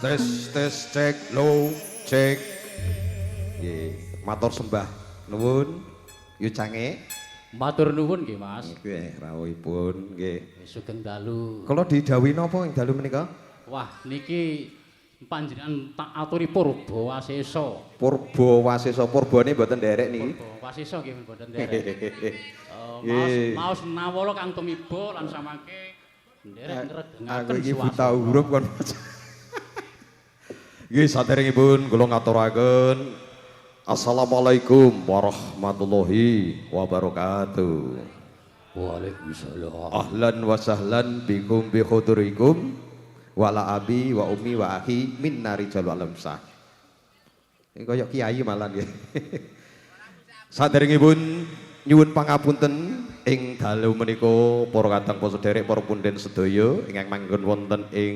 Tes tes cek low cek. Nggih, matur sembah nuwun Yu Cange. Matur nuwun nggih, Mas. Nggih, rawuhipun nggih. Sugeng dalu. Kula didhawuhi napa ing dalu menika? Wah, niki panjenengan tak aturi purba wasesa. Purba wasesa, purbane mboten nderek niki. Purba wasesa nggih mboten nderek. Maos maos nawala kang tumiba lan samangke nderek ngregengaken. Aku iki buta huruf kon. Nggih, saderengipun kula ngaturaken Assalamualaikum warahmatullahi wabarakatuh. Waalaikumsalam. Ahlan wa sahlan bikum bi khudurikum wala abi wa ummi wa akhi minna rijalu alam sah. Ini koyok kiai malah nggih. Saderengipun nyuwun pangapunten ing dalu menika para kadang para sederek para punden sedaya ingkang manggon wonten ing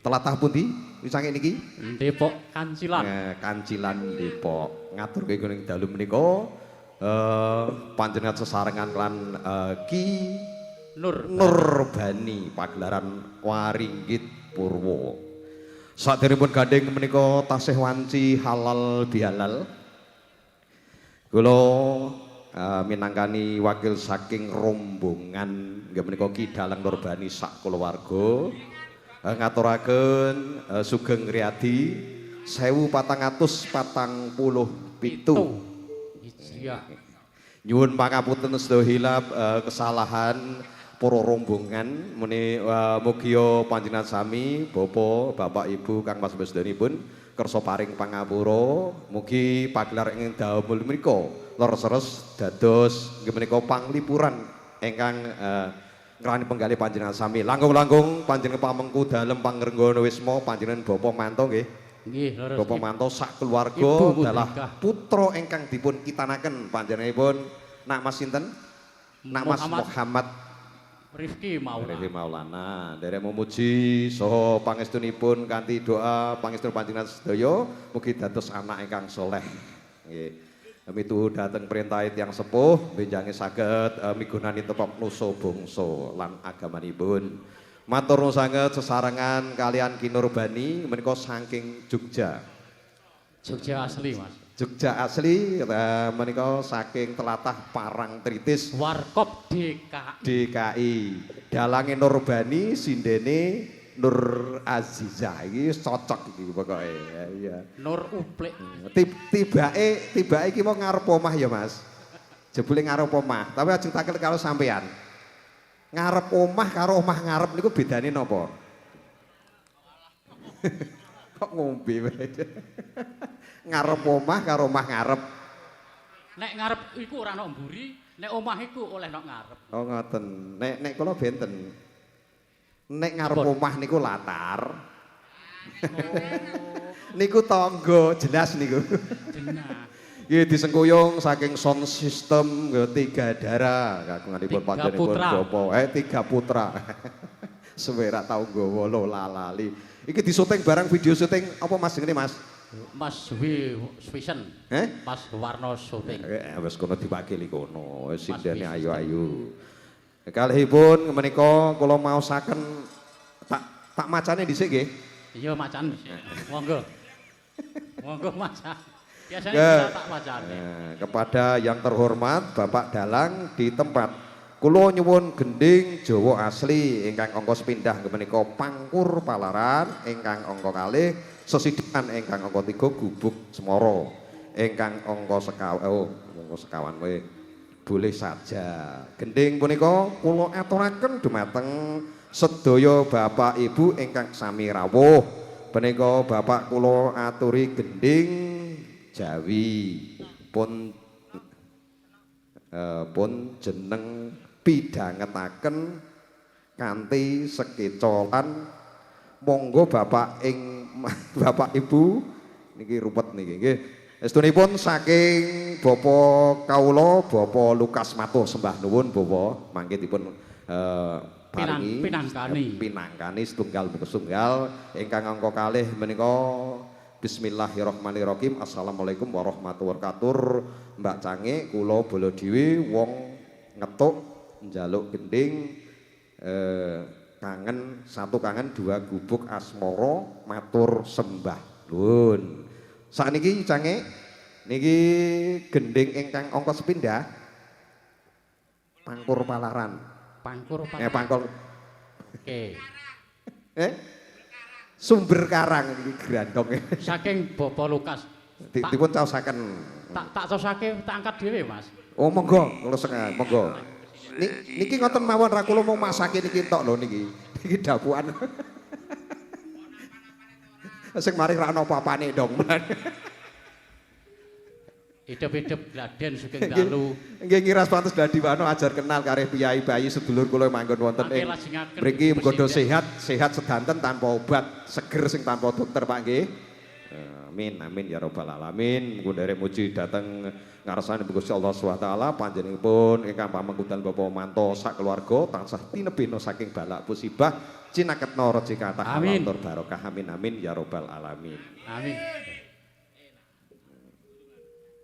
telatah pundi wisange niki? Depok Kancilan. Kancilan Depok. Ngaturke ing dalu menika panjenengan sesarengan lan Ki Nur Nurbani pagelaran Waringgit Purwo. Saderengipun gandheng menika tasih wanci halal bihalal. Kula minangkani wakil saking rombongan nggih menika Ki Dalang Nurbani sak kulawarga ngaturaken sugeng riyadi 1447. Hijriah. Nyuwun pangapunten sedaya hilap kesalahan para rombongan muni mugia panjenengan sami bapak, bapak ibu kang mas sedayanipun kersa paring pangapura mugi pagelar ing dalu menika leres-leres dados nggih menika panglipuran ingkang ngrani penggalih panjenengan sami. Langkung-langkung panjenengan pamengku dalem pangrenggana wisma panjenengan Bapak Manto nggih. Nggih, leres. Bapak Manto sak keluarga dalah putra ingkang dipun kitanaken panjenenganipun nak Mas sinten? Nak Mas Muhammad Rifki Maulana. Rifki Maulana. Nderek memuji saha pangestunipun kanthi doa pangestu panjenengan sedaya mugi dados anak ingkang soleh. Nggih. Mituhu dhateng perintah tiyang sepuh benjange saged migunani tetep nusa bangsa lan agamanipun. Matur nuwun sanget sesarengan kalian Ki Nurbani menika saking Jogja. Jogja asli, Mas. Jogja asli menika saking telatah Parangtritis Warkop DKI. DKI. Dalange Nurbani sindene Nur Azizah iki cocok iki pokoke. Iya. Nur Uplik. Tibake tibake iki mau ngarep omah ya, Mas. Jebule ngarep omah, tapi ajeng takel karo sampean. Ngarep omah karo omah ngarep niku bedane napa? Kok ngombe wae. Ngarep omah karo omah ngarep. Nek ngarep iku ora ana mburi, nek omah iku oleh nok ngarep. Oh ngoten. Nek nek kula benten. Nek ngarep omah niku latar. Oh. Niku tangga jelas niku. Jenah. Nggih disengkuyung saking sound system tiga dara kagunganipun panjenenganipun Bapak tiga putra. Suwe ra tau nggawa lho lalali. Iki disuting barang video syuting apa Mas jenenge Mas? Mas W Vision. Eh? Mas Warno syuting. Wis kono diwakili kono. Wis sindene ayu-ayu. Kalihipun menika kula maosaken tak macane dhisik nggih. Iya macan dhisik. Monggo. Monggo macan. Biasanya kita tak macane. Kepada yang terhormat Bapak Dalang di tempat kula nyuwun gending Jawa asli ingkang angka sepindah menika Pangkur Palaran ingkang angka kalih sesideman ingkang angka 3 Gubuk Semara ingkang angka sekawan oh angka sekawan wae. Boleh saja. Gending punika kula aturaken dumateng sedaya bapak ibu ingkang sami rawuh. Punika bapak kula aturi gending Jawi pun pun jeneng pidhangetaken kanthi sekeca lan monggo bapak ing bapak ibu niki rupet niki nggih. Estunipun saking Bapak kawula Bapak Lukas Matuh sembah nuwun Bapak mangke dipun paringi pinangkani setunggal setunggal ingkang angka kalih menika Bismillahirrahmanirrahim. Assalamualaikum warahmatullahi wabarakatuh. Mbak Cange kula bala dhewe wong ngetuk njaluk gending Kangen satu kangen dua gubuk asmara matur sembah nuwun. Sakniki cange niki gending ingkang angka sepindah Pangkur Palaran. Pangkur Palaran. Pangkur. Oke. Sumber Karang iki grandong. Saking Bapak Lukas. Dipun caosaken. Tak caosake tak angkat dhewe, Mas. Oh monggo, kula seneng, monggo. Niki ngoten mawon ra kula mau masake niki tok lho niki. Niki dapukan. Sing mari ra ono apa-apane dong. Hidup-hidup gladen sugeng dalu. Nggih ngiras pantes Gladiwano ajar kenal kareh piyai bayi sedulur kula manggon wonten ing mriki muga sehat, sehat sedanten tanpa obat, seger sing tanpa dokter Pak nggih. Amin amin ya rabbal alamin. Muga nderek muji dhateng ngarsane Gusti Allah Subhanahu wa taala panjenenganipun ingkang pamengkutan Bapak Manto sak keluarga tansah tinebihna saking balak musibah cinaketna rejeki kathah tur barokah amin amin ya rabbal alamin. Amin.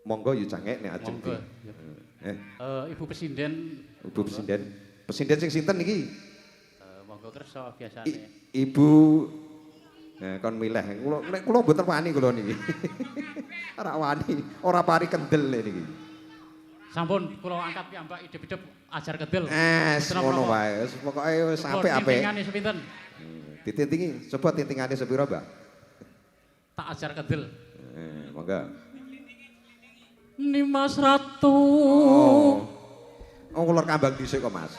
Monggo yu cangek nek ajeng. Ibu Pesinden. Ibu Pesinden. Pesinden sing sinten niki? Monggo kersa biasane. Ibu kon milih. Kula nek kula mboten wani kula niki. Ora wani, ora pari kendel niki. Sampun kula angkat piyambak idep-idep ajar kendel. Ngono wae. Wis pokoke wis apik-apik. Tintingane sepinten? Ditintingi, coba tintingane sepira, Mbak? Tak ajar kendel. Monggo. Nimas Ratu. Oh, uler kambang dhisik kok, Mas.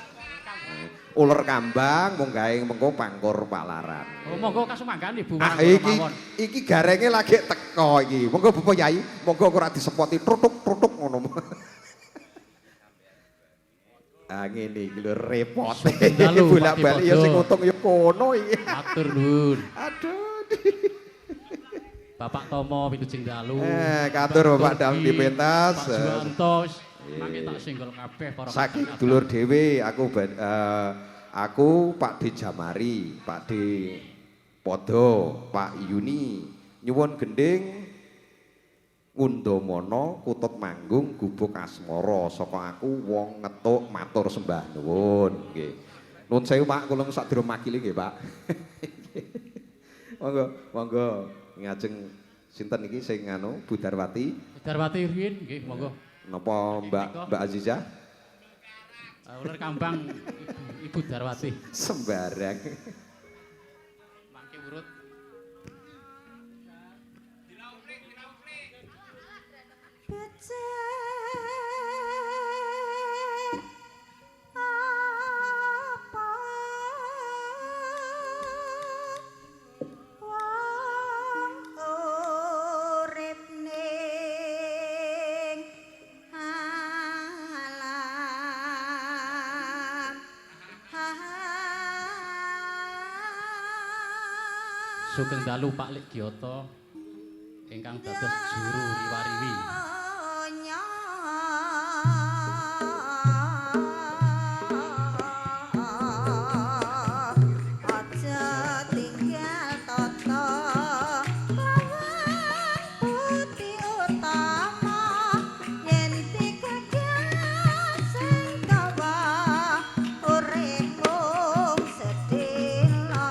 Uler kambang mung gawe mengko Pangkur Palaran. Oh, monggo kasumanggan Ibu. Iki iki garenge lagi teko iki. Monggo Bapak Yai, monggo ora disepoti trutuk-trutuk ngono. Ah ngene iki lho repot. Bolak-balik ya sing untung ya kono iki. Matur nuwun. Aduh. Bapak Tomo wilujeng dalu. Katur Bapak Dam di pentas. Pak Juwanto mangke tak singgol kabeh para saking dulur dhewe aku aku Pak D Jamari, Pak D Podo, Pak Yuni nyuwun gending Ngundamana kutut manggung gubuk asmara saka aku wong ngetuk matur sembah nuwun nggih. Nuwun sewu Pak kula sadurunge makili nggih Pak. Monggo, monggo. Ngajeng sinten iki sing anu Bu Darwati? Bu Darwati riyin nggih monggo. Napa Mbak Azizah? Uler kambang Ibu Darwati. Sembarang. Mangke urut. Sugeng dalu Pak Lik Gyoto ingkang dados juru riwariwi. Aja tinggal tata bawang putih utama yen digagas sing dawa urip mung sedhela.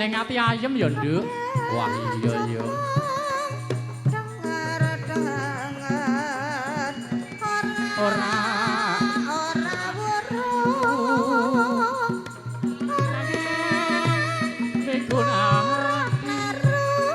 Ning ati ayem ya, Nduk. Wah, iya iya. Ora ora weruh migunani. Ora weruh.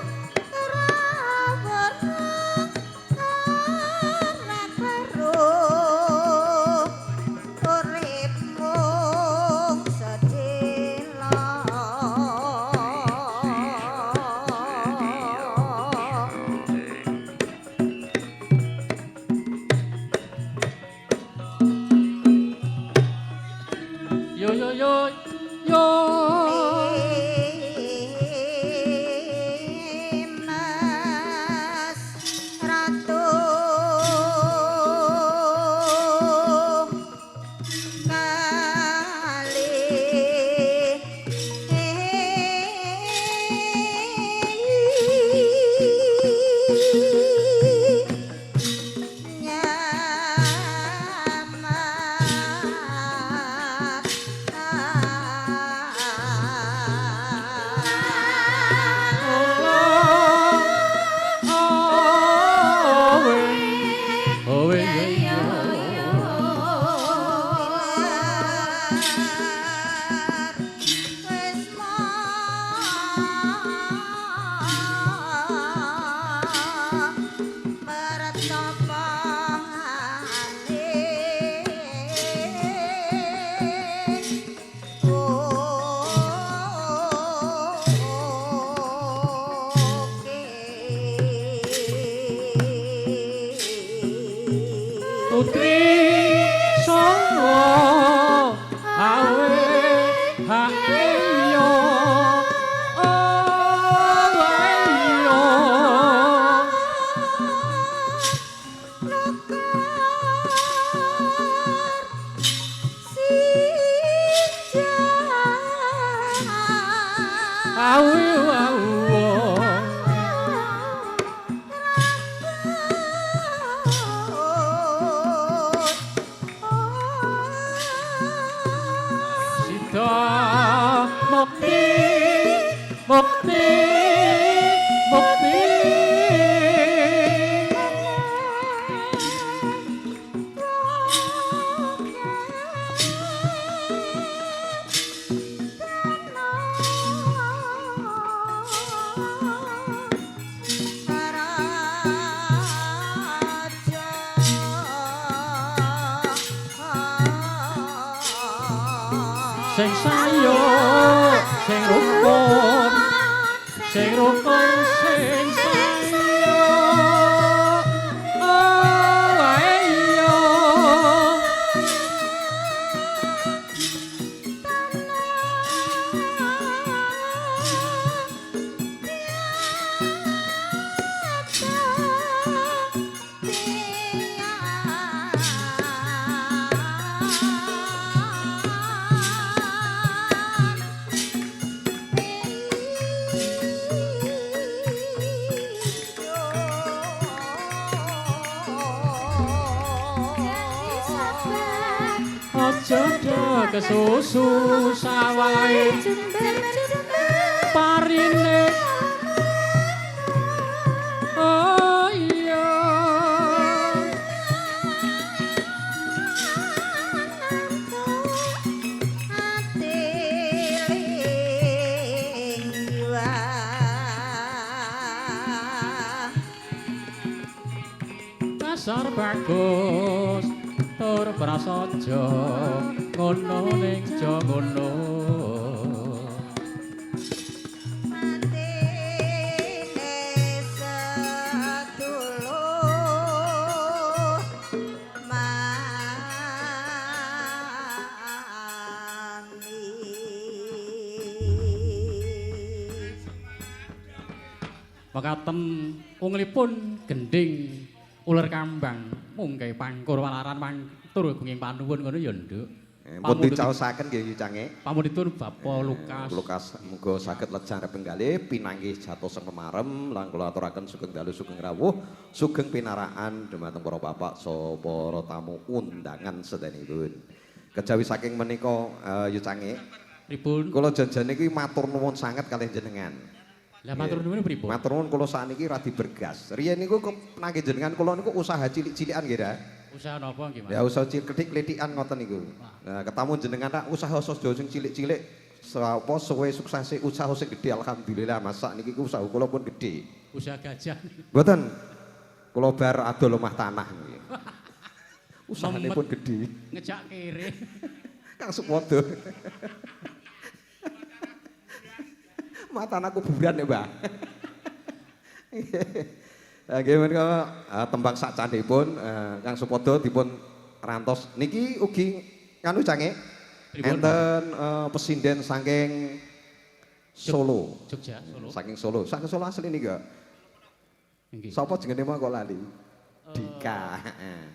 Putri Solo awe hae yo oh yo awe awe Sida mukti mukti mukti sing sayo sing rukun sing rukun sing sayo oh ayo aja do kesusu sawahe parine oh iya Dasar bagus tur prasaja ngono ning ja ngono Mekaten unglipun gendhing uler kambang mungkai pangkur walaran mangtur gunging panuwun ngono ya nduk. Pun dicaosaken nggih Cange. Pamundhutipun Bapak Lukas. Lukas muga saged lejang penggalih pinanggih jatuh sing pemarem lan kula aturaken sugeng dalu sugeng rawuh sugeng pinarakan dumateng para bapak saha para tamu undangan sedanipun. Kejawi saking menika Yu Cange. Pripun? Kula janjane iki matur nuwun sanget kalih jenengan. Lah matur nuwun pripun? Matur nuwun kula sakniki radi bergas. Riyen niku nangge jenengan kula niku usaha cilik-cilikan nggih ra? Usaha napa nggih Mas? Ya usaha cilik klithik-klithikan ngoten niku. Nah, ketemu jenengan tak usaha saja sing cilik-cilik sapa suwe suksese usaha sing gedhe alhamdulillah Mas sakniki usaha kula pun gedhe. Usaha gajah. Mboten. Kula bar adol omah tanah nggih. Usahane pun gedhe. Ngejak kere. Kang Supodo. Matan aku kuburan ya, Mbah. Nggih menika tembang sak candhipun Kang Supodo dipun rantos niki ugi nganu Cange. Enten pesinden saking Solo. Jogja, Solo. Saking Solo. Saking Solo asli niki kok. Nggih. Sapa jenenge mau kok lali? Dika.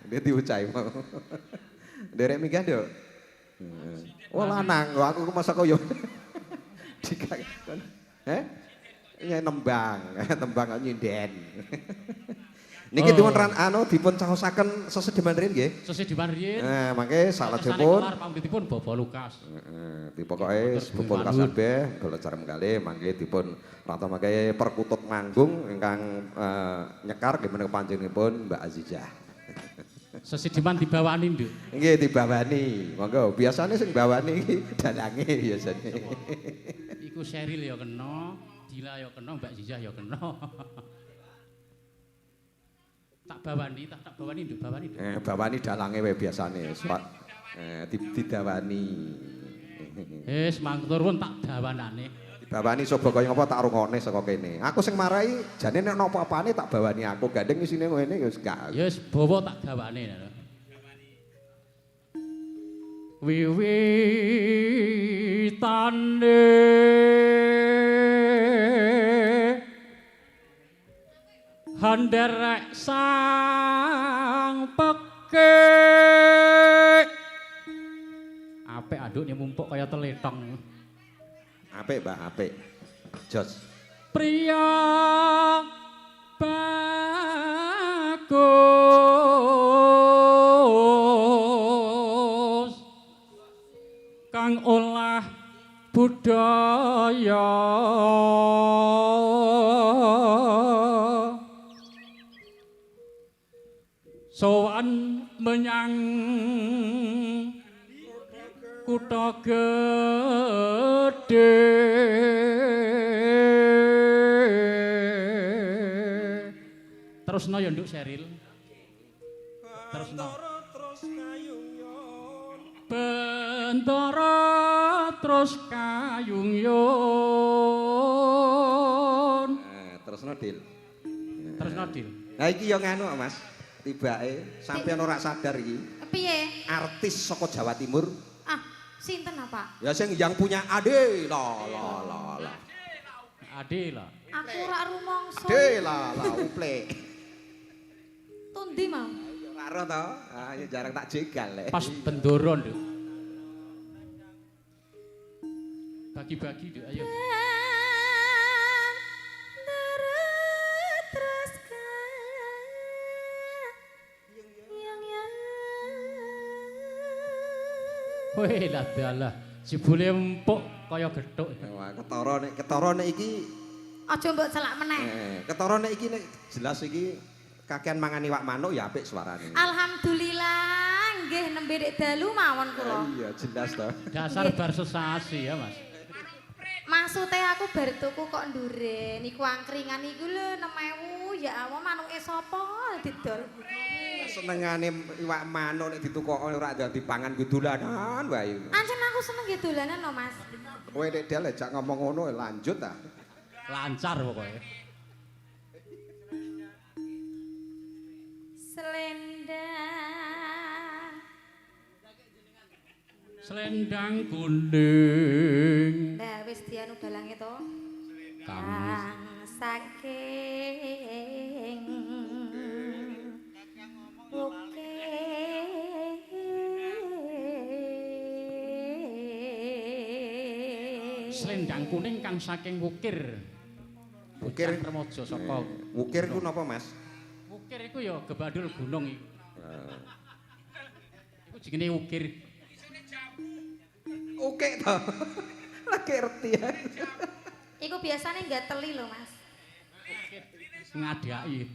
Dia diucai mau. Nderek minggah, Nduk. Oh lanang, aku masa kok yo. Dika. Eh? Ya nembang, nembang nyinden. Niki dipun anu dipun caosaken sesediman riyin nggih. Sesediman riyin. Nah, mangke salajengipun pamundhutipun Bapak Lukas. Heeh, pokoke Bapak Lukas kabeh kula carem kalih mangke dipun rata mangke perkutut manggung ingkang nyekar nggih menika panjenenganipun Mbak Azizah. Sesediman dibawani, Nduk. Nggih dibawani. Monggo, biasane sing bawani iki dalange biasane. Iku Seril ya kena, Dila ya kena, Mbak Zizah ya kena. Tak bawani, tak bawani nduk, bawani nduk. Bawani dalange wae biasane. Didawani. Wis mangtur pun tak dawanane. Dibawani coba kaya ngapa tak rungokne saka kene. Aku sing marai jane nek napa-apane tak bawani aku, gandeng isine ngene ya wis gak. Ya wis bawa tak dawane. Wiwitane handerek sang pekik. Apik adukne mumpuk kaya teletong. Apik, Mbak, apik. Jos. Priya bagus kang olah budaya sowan menyang kutha gedhe. Terusno ya Nduk Seril. Terusno. Bentara terus kayung yun. Terusno Dil. Terusno Dil. Nah iki ya nganu Mas. Tibake sampeyan ora sadar iki. Piye? Artis saka Jawa Timur. Ah, sinten apa? Ya sing yang punya ade la la la la. Ade la. Aku ora rumangsa. Ade la la uple. Tundi mau? Ora ro to. Ah ya jarang tak jegal lek. Pas bendoro, Nduk. Bagi-bagi, Nduk, ayo. Weh, lah dalah. Jebule empuk kaya gethuk. Wah, ketara nek iki aja mbok celak meneh. Ketara nek iki nek jelas iki kakean mangan iwak manuk ya apik suarane. Alhamdulillah nggih nembe dek dalu mawon kula. Iya, jelas to. Dasar bar sesasi ya, Mas. Maksude aku bar tuku kok ndure niku angkringan iku lho 6000 ya Allah manuke sapa didol. Senengane iwak manuk nek ditukokne ora dadi pangan nggo dolanan wae. Ancen aku seneng nggih dolanan no, Mas. Kowe nek del jak ngomong ngono lanjut ta. Lancar pokoke. Selendang. Selendang kuning. Lah wis dianu dalange to. Kang saking Selendang kuning kang saking wukir. Wukir remaja saka wukir iku napa, Mas? Wukir iku ya gebadul gunung iku. Iku jenenge wukir. Oke to. Lagi ngerti ya. Iku biasane gateli lho, Mas. Ngadaki.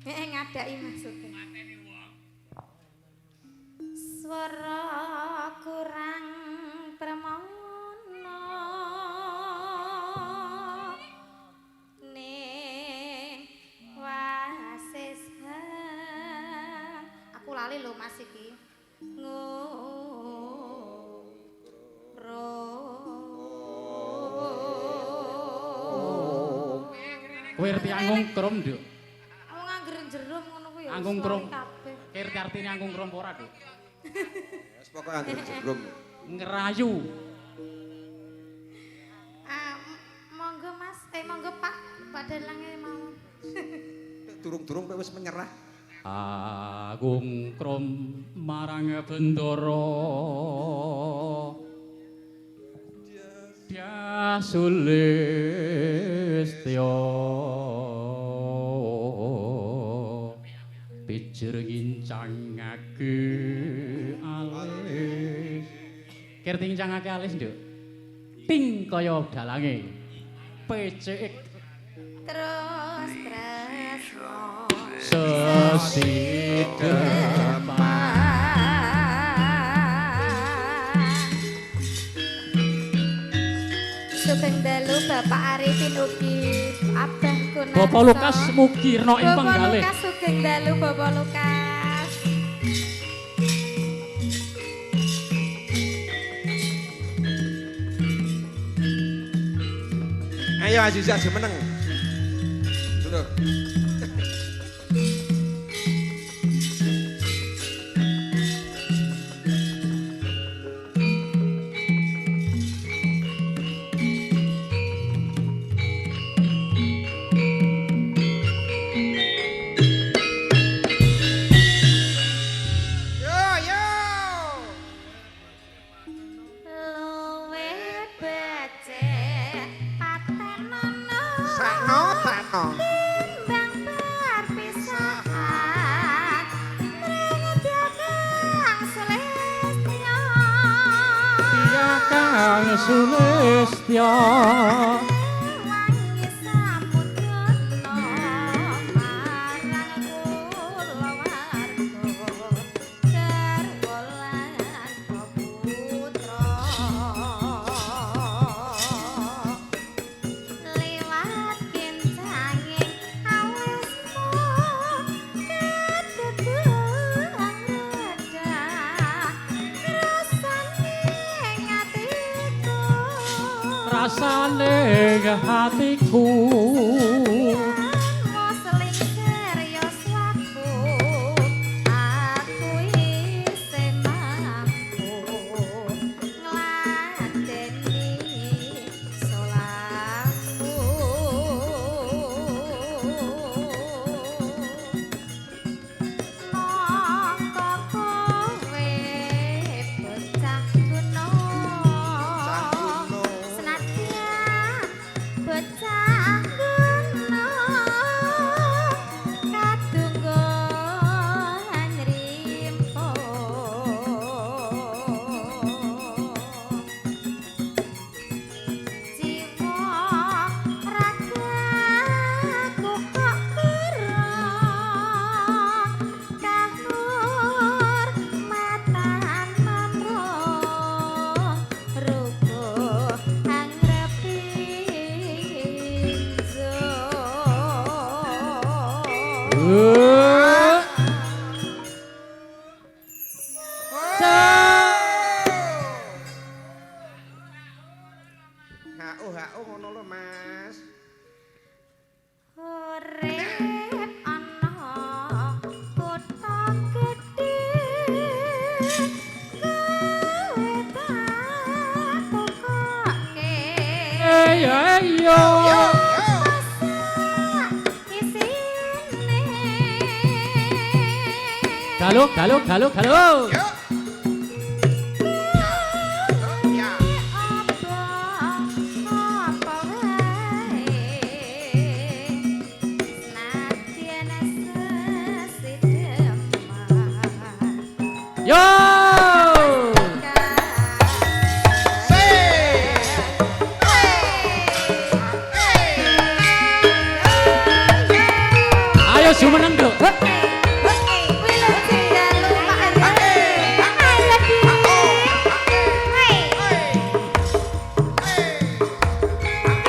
Heeh, ngadaki maksudnya. Swara kurang permono ning wasis. Aku lali lho Mas iki. Kowe ngerti angungkrum, Nduk? Wong angger jerum ngono kuwi ya. Angungkrum. Ngerti artine angungkrum ora, Nduk? Wis pokoke angger jerum. Ngerayu. Ah, monggo Mas, monggo Pak, Pak dalange mawon. Durung-durung kowe wis menyerah. Angungkrum marang Bendara. Dyah Sulistya pijir ngincangake alis. Kerti ngincangake alis, Nduk. Ting kaya dalange. PCX terus tresno sesideman. Sugeng dalu Bapak Arifin ugi Abah Kunarso. Bapak Lukas mugi rena ing penggalih. Bapak Lukas sugeng dalu Bapak Lukas. Ayo Aziza meneng. Dulu. Kang Sulistya Wangi samudana marang kulawarga garwa lan putra liwat kincanging alismu kededeang reda rasane atiku rasane hatiku Mosling serius waku aku isih mampu ngladeni solamu mongko kowe bocah gunung senadyan bocah gunung kadungguhan rimpo jiwa ragaku kok kurang kahurmatan mamrong rukuh angrepinjo. Hao hao ngono lho Mas. Urip ana kutha gedhe kowe tak tukoke Ayo ayo isine Galo galo galo galo Yo. Ya. Apa apa wae senadyan sesideman Yo Ayo jumeneng nduk.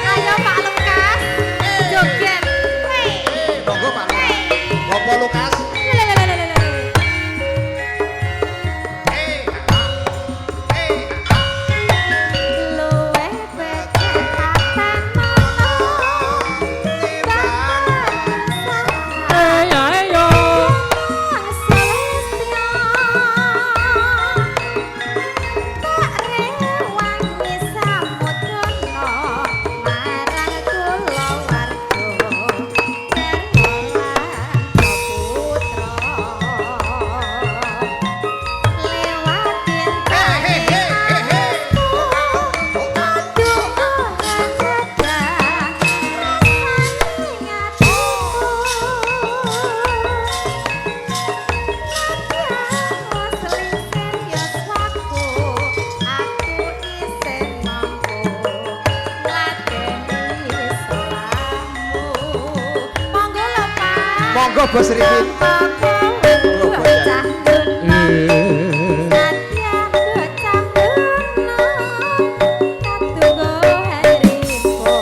Ayo Pak Lukas, joget. Monggo Pak. Bapak Lukas. Luweh becek tatanan Ayo ayo Monggo Bos Rifin. Bocah gunung Satya bocah gunung katungguhan ripo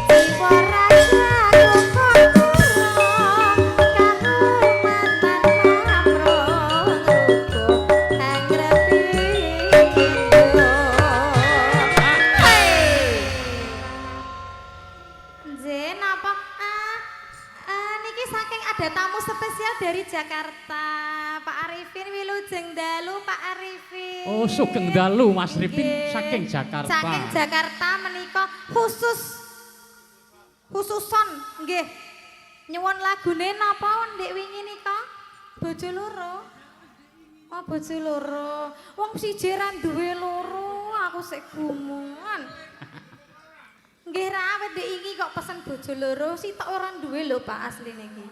Jiwa ragaku kok kurang kahormatan mamrong rukuh angrepindo. Hey! Nggih, napa? Niki saking ada tamu spesial dari Jakarta, Pak Arifin wilujeng dalu Pak Arifin. Oh sugeng dalu Mas Ripin Nggih. saking Jakarta. Saking Jakarta menika khusus khususon nggih. Nyuwun lagune napa ndek wingi nika? Bojo loro. Oh, bojo loro. Wong siji ra duwe loro, aku sik gumun. Nggih ra awet ndek iki kok pesen bojo loro, sitok ora duwe lho Pak asline iki.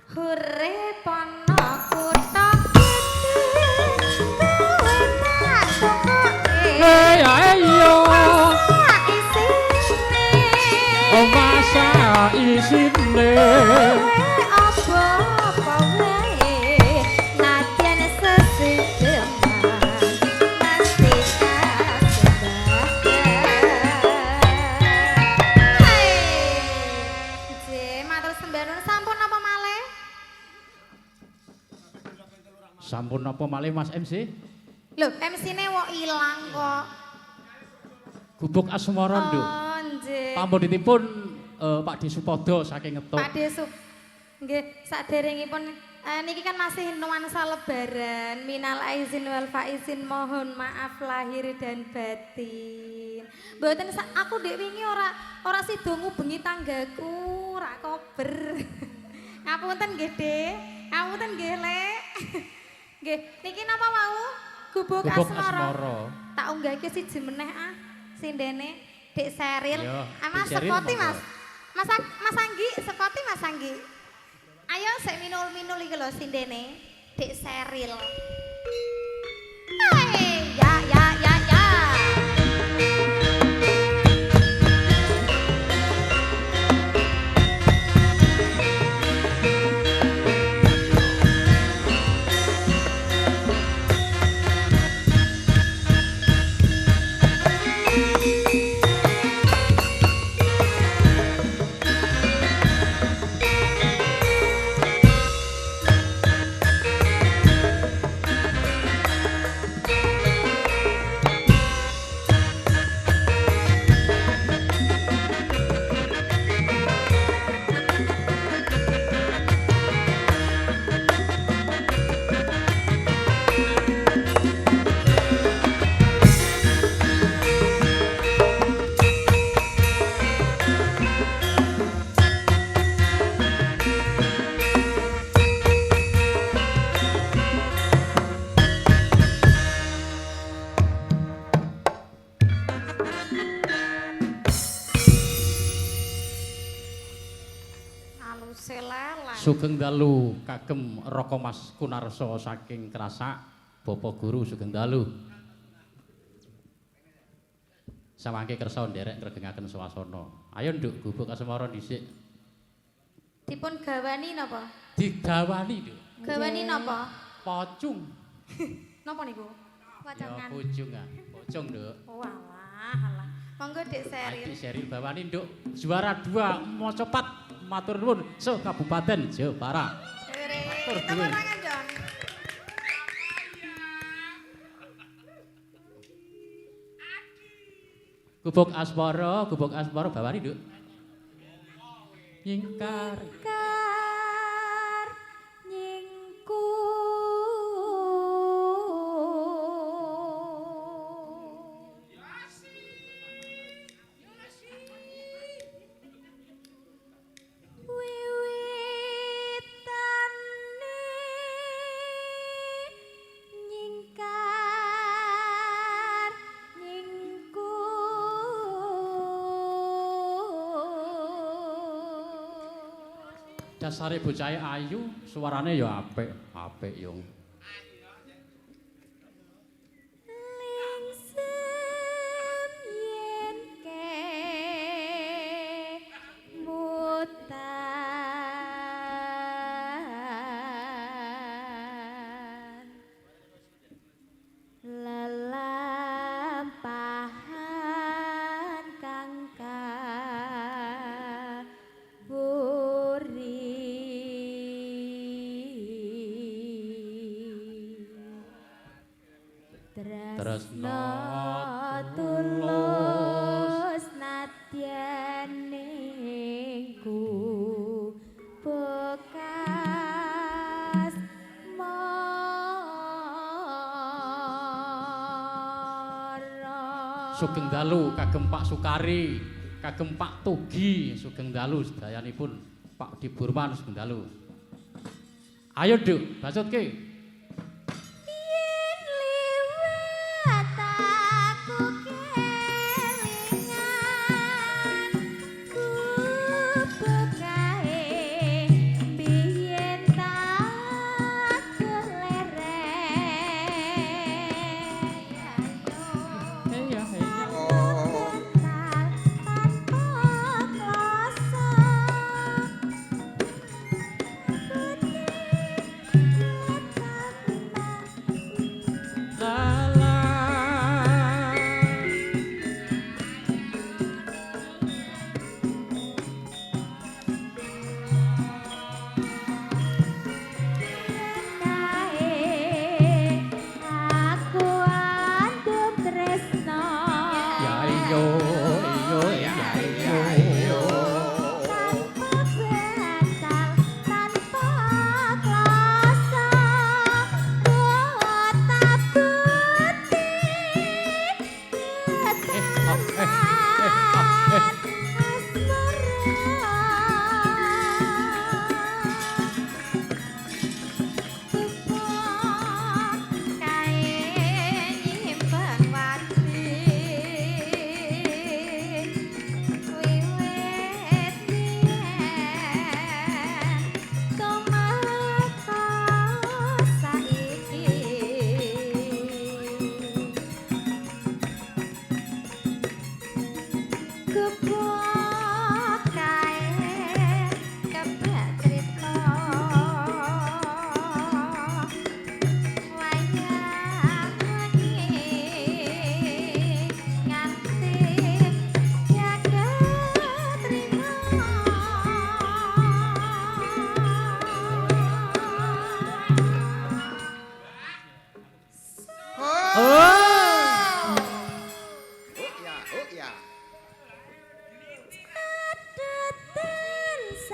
Hore ana Masa isine Apa-apa wae nadyan sesideman mesti kasembahan. Hai. Nggih, matur sembah nuwun. Sampun napa malih? Sampun napa malih Mas MC? Lho, MC-ne wok ilang kok. Gubuk Asmara, Nduk. Oh, nggih. Pamundhutipun Pak Disupodo saking Ngetuk. Pak Desup. Nggih, saderengipun niki kan masih nuansa lebaran. Minal aizin wal faizin, mohon maaf lahir dan batin. Mboten aku ndek wingi ora ora sida ngubengi tanggaku, ora kober. Ngapunten nggih, Dik. Ngapunten nggih, Lek. Nggih, niki napa wau? Gubuk, Gubuk Asmara. Asmara. Tak unggahke siji meneh ah. Sindene Dik Seril. Iya, Ah, Mas Dik Seril sepoti, monggo. Mas. Mas Mas Anggi, sepoti Mas Anggi. Ayo sik minul-minul iki lho sindene. Dik Seril. Hai, ya ya ya ya. Aluse leleng. Sugeng dalu kagem Raka Mas Kunarso saking Krasak, Bapak Guru sugeng dalu. Samangke kersa nderek ngregengaken swasana. Ayo Nduk, Gubuk Asmara dhisik. Dipun gawani napa? Digawani, Nduk. Gawani napa? Pocung. Napa niku? Ya Wacangan. pocung ah. Pocung, Nduk. Oh alah alah. Monggo Dik Seril. Adik Seril bawani, Nduk. Juara 2 Mocopat matur nuwun se Kabupaten Jepara. Matur Matur nuwun. tangan dong. Gubuk Asmara bawani, Nduk. Nyingkar. Kar nyingku. Wiwitane nyingkar nyingku. Dasare bocahe ayu, suarane ya apik, apik yung. Lingsem yen kemutan lelampahan kang kaburi. Tresna tulus nadyan ning bekas mara. Sugeng dalu kagem Pak Sukari, kagem Pak Tugi, sugeng dalu sedayanipun Pak Diburman sugeng dalu. Ayo Nduk, bacutke. Yen liwat aku kelingan gubuk kae biyen tak kelereng. Iya, iya. Kental tanpa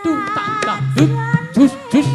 Tung tak tak dut jus jus.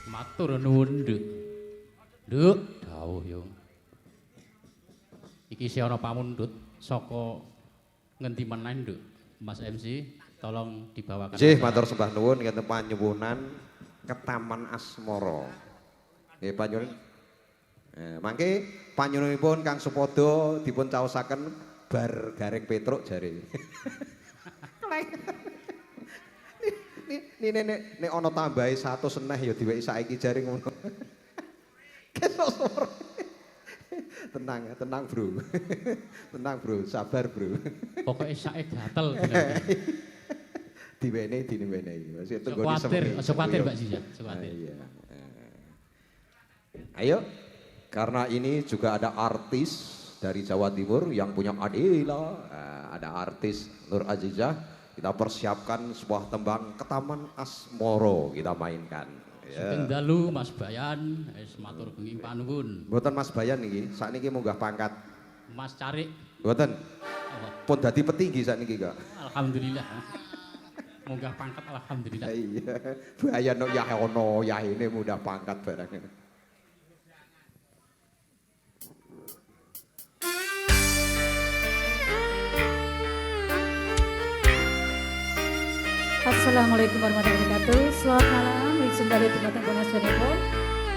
Matur nuwun, Nduk. Nduk, dawuh yo. Iki isih ana pamundhut saka ngendi meneh, Nduk? Mas MC, tolong dibawakan. Nggih, matur sembah nuwun ngeten panyuwunan Ketaman Asmara. Nggih, panyuwun. Mangke panyuwunipun Kang Supodo dipun caosaken bar Gareng Petruk jare. Nek nek ana tambahe 100 neh ya diweki saiki jare ngono. Kesok sore. Tenang, tenang bro. Tenang bro, sabar bro. Pokoke sake gatel. Diwenehi diwenehi. Wis tenggone kuwatir, aja kuwatir Mbak Ziza, aja kuwatir. Iya. Ayo, karena ini juga ada artis dari Jawa Timur yang punya Adela, ada artis Nur Azizah. Kita persiapkan sebuah tembang Ketaman Asmoro kita mainkan. Sugeng dalu Mas Bayan, wis matur bengi panuwun. Mboten Mas Bayan niki, sakniki munggah pangkat. Mas Carik. Mboten. Pun dadi petinggi sakniki kok. Alhamdulillah. Munggah pangkat alhamdulillah. Iya. Bayan no yah ono yahine munggah pangkat barang. Assalamualaikum warahmatullahi wabarakatuh. Selamat malam, wilujeng dalu dumateng pangastanipun.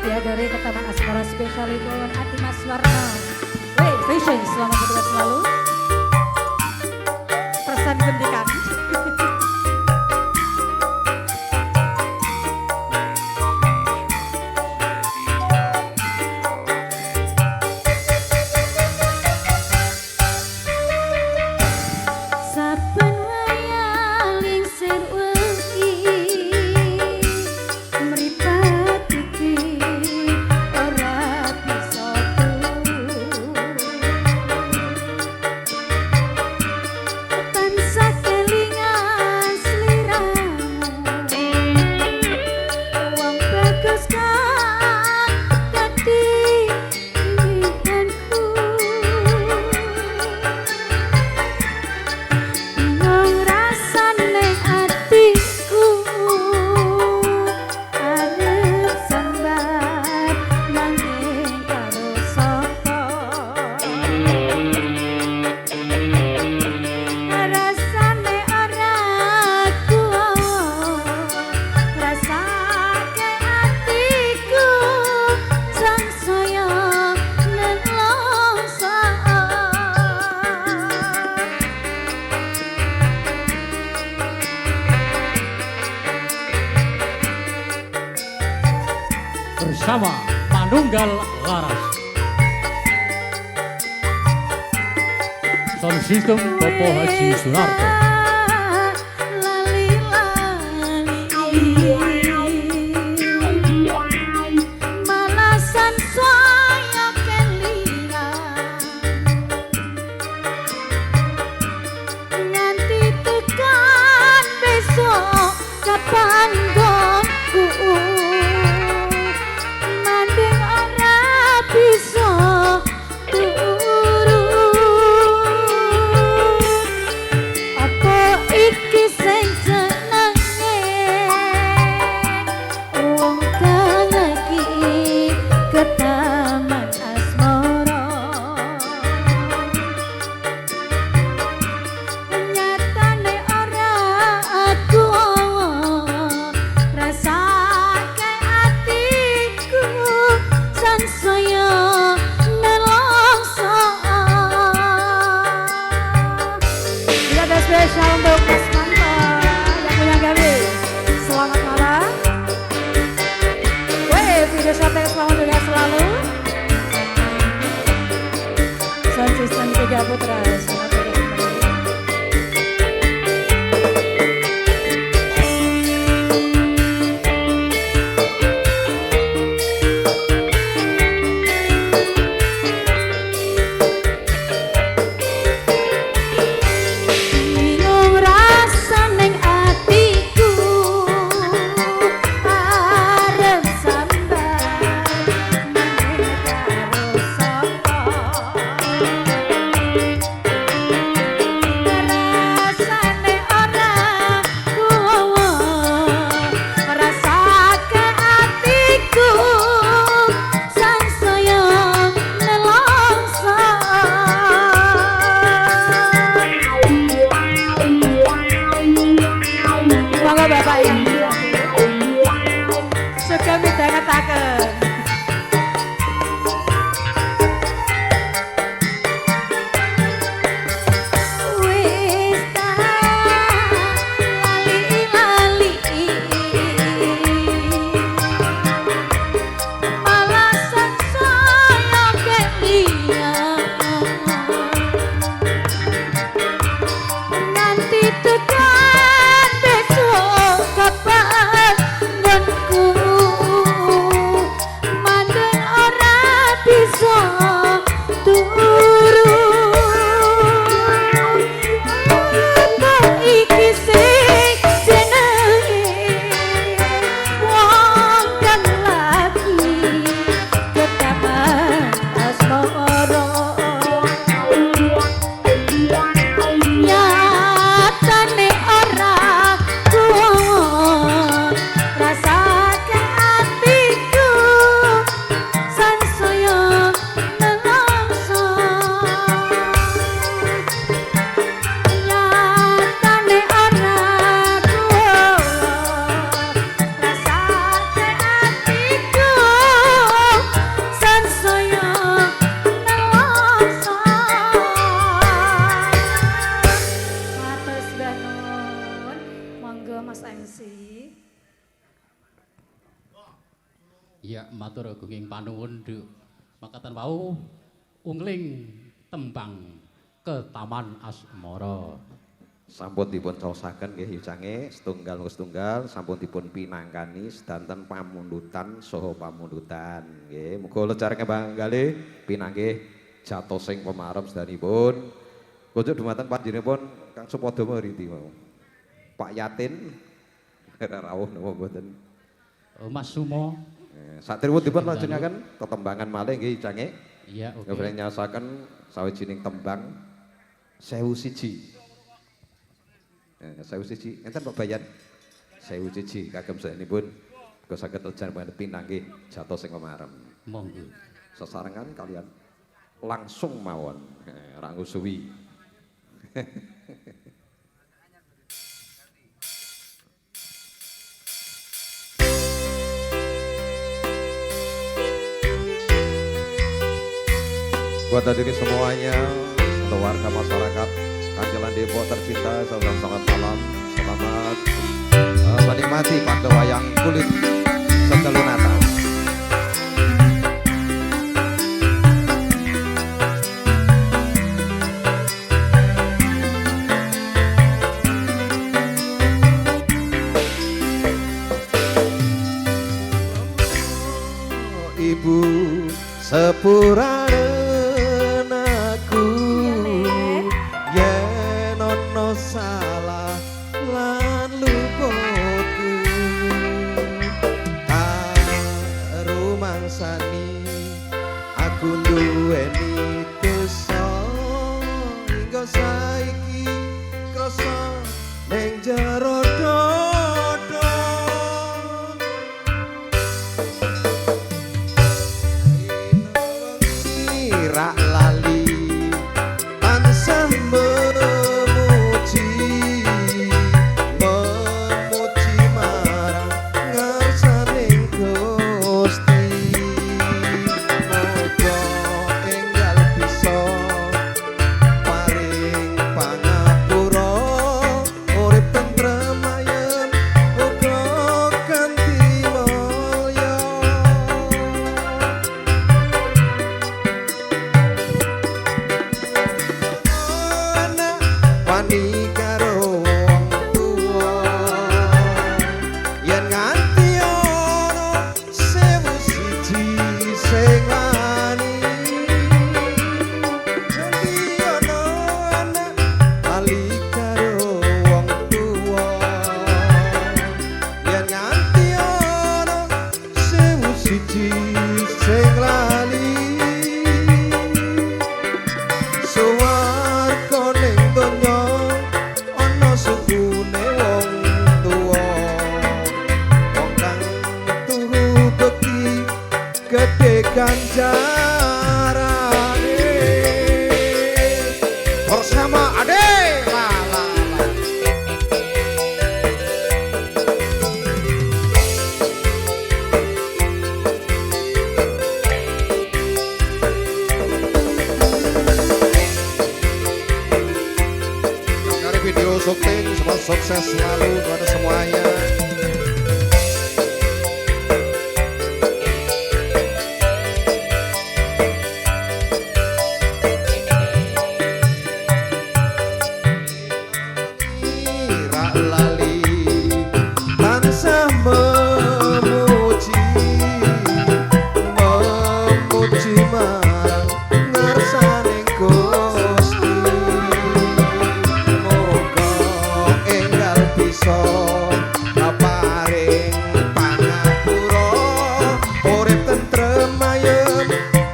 Diadori Ketaman Asmara spesialipun Ati Mas Warno. Wey, fashion selamat bertugas selalu. Persan gendikan. Bersama Manunggal Laras. Sound System Bapak Haji Sunarto. Malasan saya kelingan nganti tekan besok kapan nggonku mandeng ora bisa turu apa iki sing senenge wong kang lagi ke Taman Asmara nyatane ora aku rasake atiku sansaya nelongso. Ini ada spesial untuk Mas Manto yang punya gawe. Selamat malam. Weh, video sate selamat juga selalu. Sound System 3 Putra. Selamat juga kembali. Bingung rasa ning atiku arep sambat meneh karo sapa rasane ora kuwo rasake atiku sansaya nelongso. Monggo Bapak yang sugeng midhangetaken. Wis ta lali-lali malasan saya kelingan nanti tekan besok kapan nggonku mandeng ora bisa turu apa iki sing jenenge wong kang lagi ke Taman Asmara nyatane ora kuwo rasake atiku sansaya nelongso nyatane ora kuwo rasake atiku sansaya nelongso. Matur sembah nuwun. Monggo Mas MC. Ya, matur gunging panuwun, Nduk. Makatan wau ungling tembang ke Taman Asmara. Sampun dipun caosaken nggih yucange setunggal setunggal sampun dipun pinangkani sedanten pamundutan saha pamundutan nggih. Muga lecar kembang galih pinanggih jatosing pemarem sedanipun. Kunjuk dumateng panjenenganipun Kang Supadama rindi mau. Pak Yatin rawuh napa mboten. Oh, Mas Sumo. Saderewut dipun lajengaken tetembangan malih nggih yucange. Iya, oke. Nggih nyaosaken sawijining tembang 1001. 1001 enten Pak Bayan. 1001 kagem saenipun muga saged lejar pinanggih jatosing pemarem. Monggo. Sesarengan kalian langsung mawon, ra suwi. Buat hadirin semuanya, untuk warga masyarakat Kancelan Depok tercinta, selamat malam, selamat menikmati pada wayang kulit Setelunata. Sepuranen aku yen ana salah lan luputku. Tak rumangsani aku duweni dosa hingga saiki krasa ning jero dodo. Rak lali tansah memuji, memuji marang ngarsaning Gusti. Muga enggal bisa paring pangapura, urip tentrem ayem uga kanthi mulya. Anak wani karo wong tuwa, yen nganti ana 1001 sing wani. Nganti ana anak lali karo wong tuwa, yen nganti ana 1001 sing lali. Suwarga ning donya ana sukune wong tuwa, wong kang turu bekti gedhe ganjarane. Bersama Ade la la la. Dari video syuting, semua sukses selalu kepada semuanya. Rak lali tansah memuji, memuji marang ngarsaning Gusti. Muga enggal bisa paring pangapura, urip tentrem ayem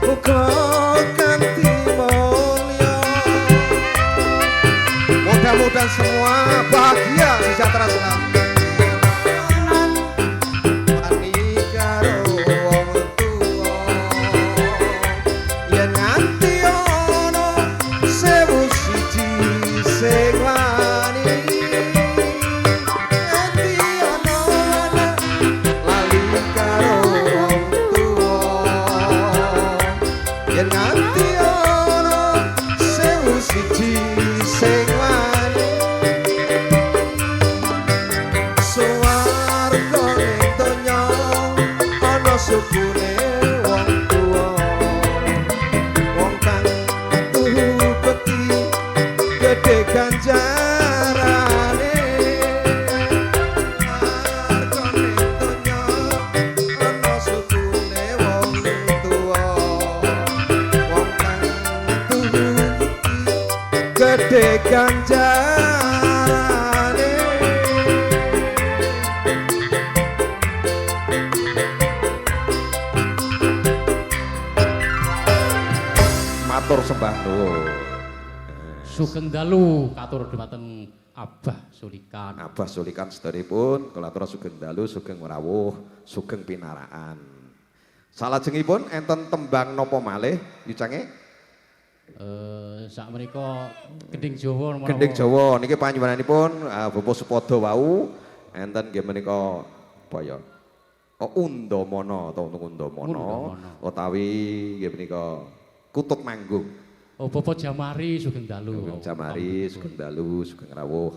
uga kanthi mulya. Mudah-mudahan semua bahagia sejahtera selalu. Wani karo wong tuwa, yen nganti ana 1001 sing wani. Nganti ana anak lali karo wong tuwa, yen nganti ana 1001 sing wani. Suwarga ning donya ana sukune wong tuwa, wong kang tuhu bekti gedhe ganjarane. Suwarga ning donya ana sukune wong tuwa, wong kang tuhu bekti gedhe ganjarane. Matur sembah nuwun. Sugeng dalu katur dhumateng Abah Sulikan. Abah Sulikan sedheripun kula atur sugeng dalu, sugeng rawuh, sugeng pinaraan. Salajengipun enten tembang napa malih yucange? Sak menika gending Jawa menapa? Gending Jawa niki panjenenganipun Bapak Supodo wau enten nggih menika apa ya? Oh, Undamana atau Undamana utawi nggih menika Kutut Manggung. Oh, Bapak Jamari sugeng dalu. Sugeng Jamari, sugeng dalu, sugeng rawuh.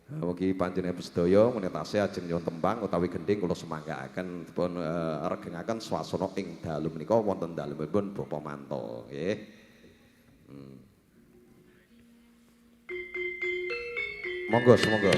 Mugi panjenengan sedaya menitase ajeng nyuwun tembang utawi gending kula semanggaaken dipun regengaken swasana ing dalu menika wonten dalemipun Bapak Manto nggih. Monggo sumangga.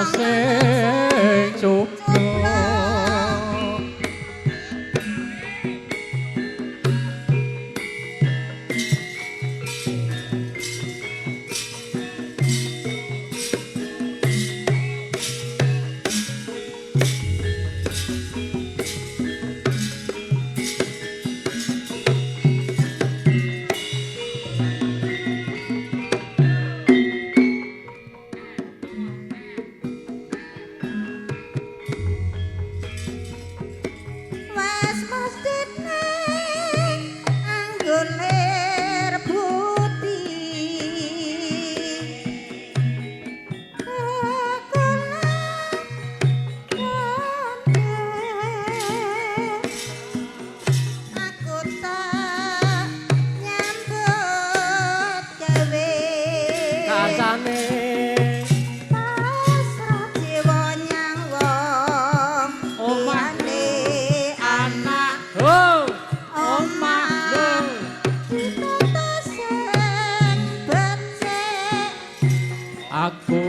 Sing cubluk. Wes mestine anggon lir putih. Aku tak nyambut gawe Kasane pasrah jiwa nyang wong Omah liyane anak ho omah lho ditata sing becik aku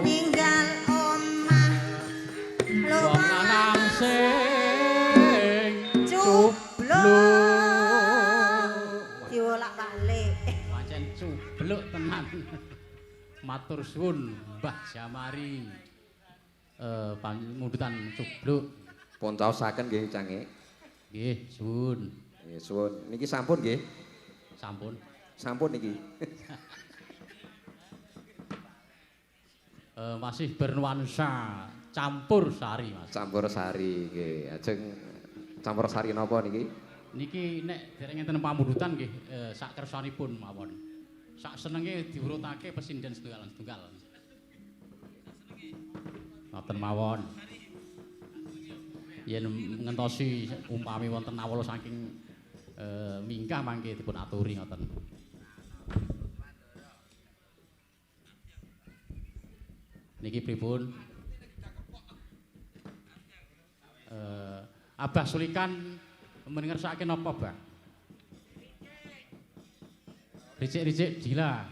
ninggal omah wong luwih lanang sing cubluk cubluk. Diwolak-walik. Pancen cubluk tenan. Matur suwun Mbah Jamari. Pangundutan cubluk. Pun caosaken nggih Cange. Nggih, suwun. Nggih suwun. Niki sampun nggih. Sampun. Sampun niki. Masih bernuansa campur sari, Mas. Campur sari nggih. Ajeng campur sari napa niki? Niki nek dereng enten pamundutan nggih sak kersanipun mawon. Sak senenge diurutake pesinden setunggal-setunggal. Ngoten mawon. Yen ngentosi umpami wonten awala saking minggah mangke dipun aturi ngoten. Niki pripun? Abah Sulikan mengersakake napa, Bah? Ricik-ricik dila.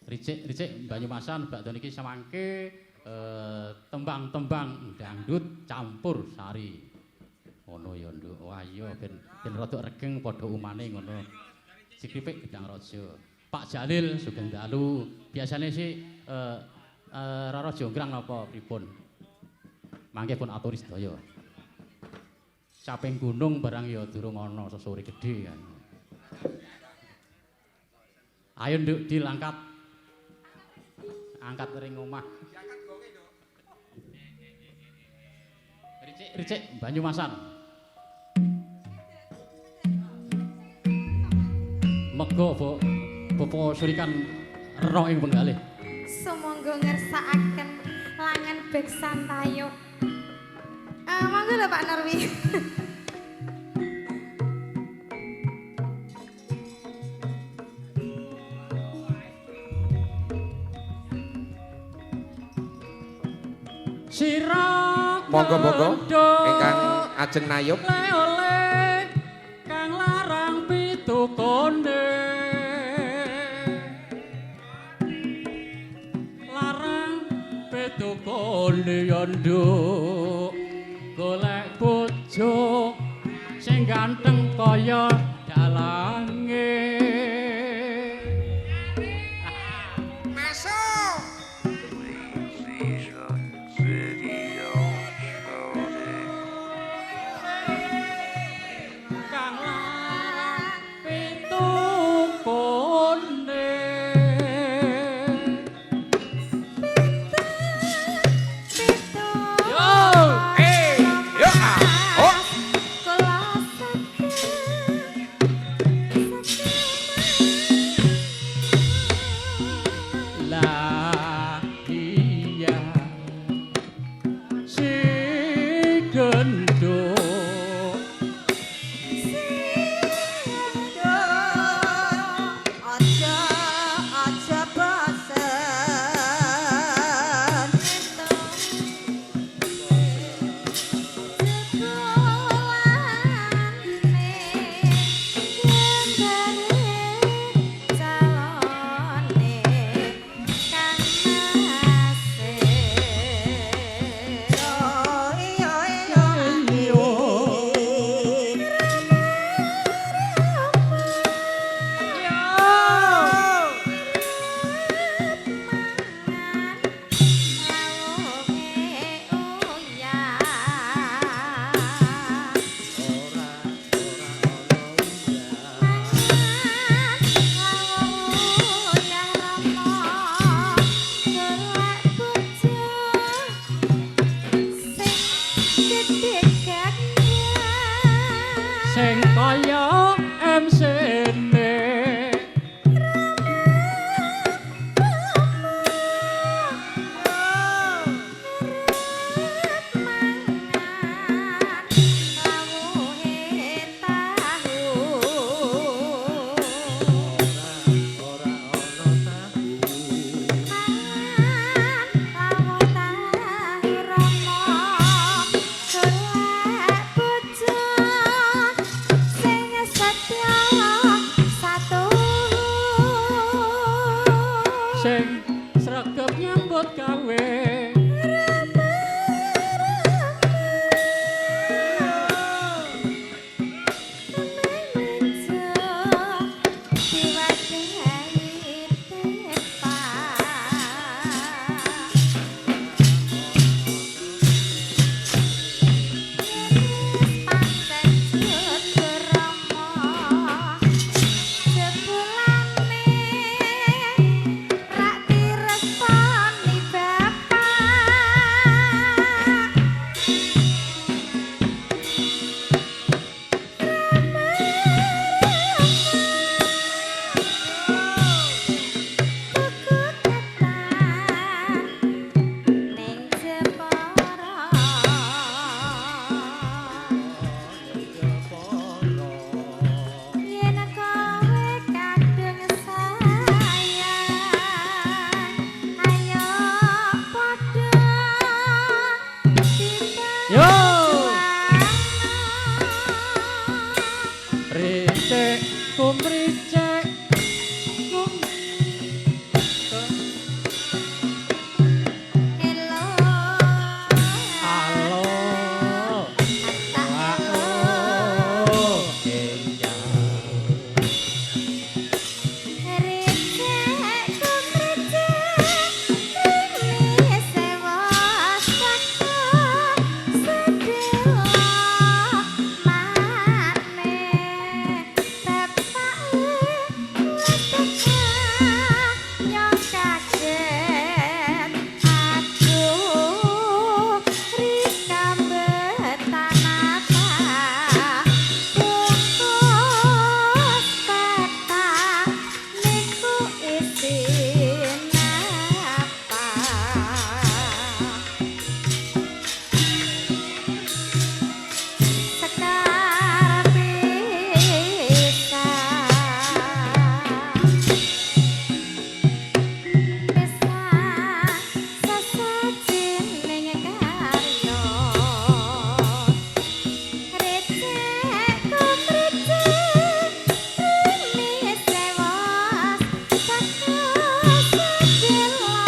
Ricik-ricik Banyumasan bakda niki samangke tembang-tembang dangdut campur sari. Ngono ya, Nduk. Wah iya ben rada regeng padha umane ngono. Sikripik Gedang Raja. Pak Jalil sugeng dalu. Biasane sih Rara Jonggrang napa pripun? Mangke pun aturi sedaya. Caping gunung barang ya durung ana sesore gedhe kan. Ayo Nduk Dil angkat. Angkat ring omah. Ricik-ricik Banyumasan. Mega Bapak Surikan rena ing penggalih. Sumangga ngersakaken langan beksan tayub. Monggo lho Pak Narwi. Sira Monggo-monggo ingkang ajeng nayub. Oleh kang larang pitukone. Larang pitukone ya nduk. Golek bojo sing ganteng kaya dalange. Masuk. Kang larang pitukone. Pitu. Yo, eh, yo, ah, oh. Kula saged Recek Elo Alo tak Oh iya. Recek kumrecek rene sewa saka sedelo mane bapake wis teka nyong kaget aduh rika betanapa bungkus peta niku isine apa. Sekar pisan pisan sesajining karya recek kumrecek rene sewas saka sedelo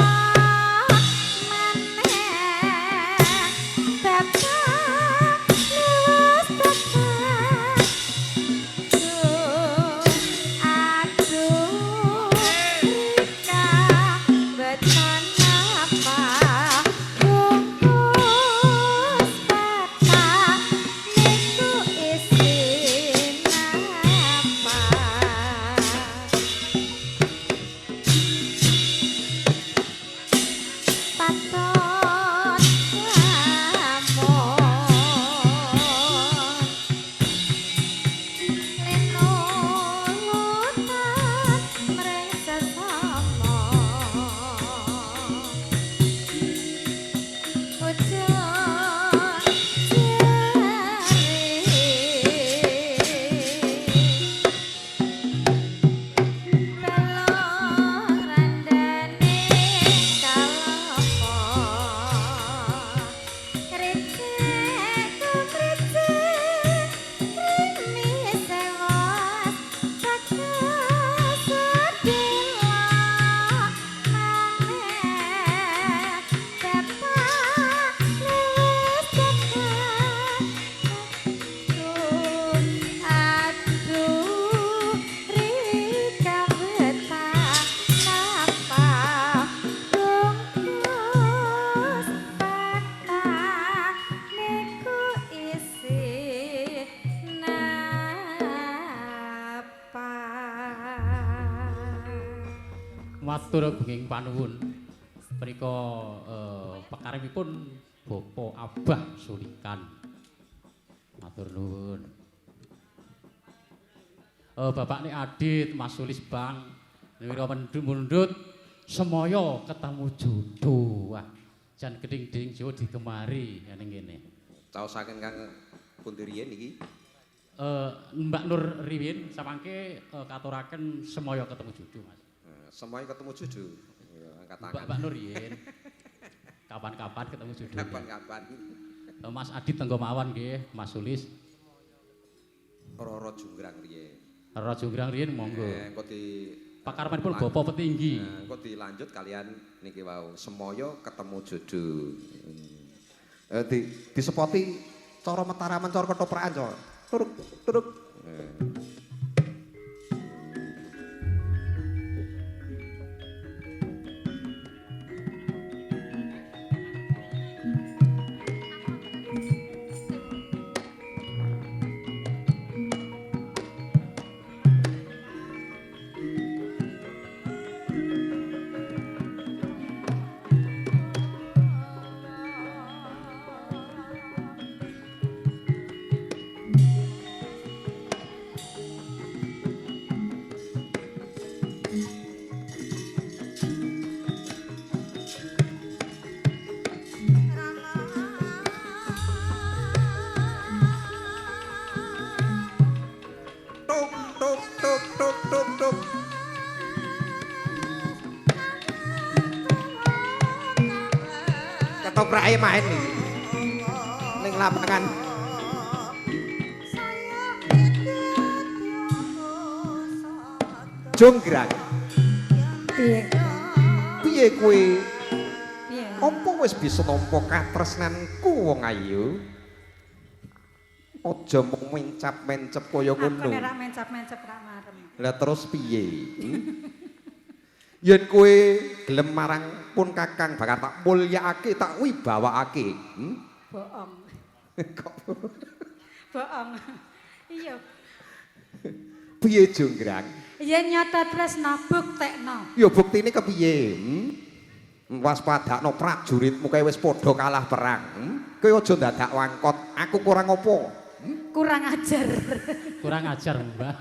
maneh bapak lewes teka aduh rika beton apa bungkus peta niku isine apa. Paton lamun linulutan mring sesama ujung jari Pelong randane kalopo recek kumrecek rene sewas saka sedelo maneh bapak lewes teka aduh rika betanapa bungkus peta niku isine apa. Matur gunging panuwun. Punika pekarimipun Bapak Abah Sulikan. Matur nuwun. Bapakne Adit, Mas Sulis Bang, nira mundhut semaya ketemu jodoh. Wah, jan geding-geding Jawa digemari ning kene. Caosaken kang pundi riyen iki? Mbak Nur Riwin samangke katuraken semaya ketemu jodoh, Mas. Semuanya ketemu jodoh. Ya, angkat Mbak tangan. Mbak Nur Riyin. Kapan-kapan ketemu jodoh. Kapan-kapan. Mas Adit tenggo mawon nggih, Mas Sulis. Roro Jonggrang riyen. Roro Jonggrang riyin monggo. Engko di Pakarmanipun Bapak petinggi. Engko dilanjut kalian niki wau semoyo ketemu jodoh. Disepoti cara Mataraman cara ketoprakan cara. Turuk turuk. Tuk tuk tuk tuk tuk tuk. Ketoprake main iki. Ning lapangan. Jonggrang, Piye? piye kowe? Piye? Apa wis bisa nampa katresnanku wong ayu? Aja mung mencap-mencep kaya Aku ngono. nek ra mencap-mencep ra marem. Lah terus piye? Yen kowe gelem marang pun Kakang bakal tak mulyakake, tak wibawakake. Hmm? Bohong. Kok Bohong. Iya. piye Jonggrang? Yen nyata tresna buktekno. Ya buktine kepiye? Hmm? Waspadakno prajuritmu kae wis padha kalah perang. Hmm? Kowe aja dadak wangkot, aku kurang apa? Hmm? Kurang ajar. Kurang ajar, Mbah.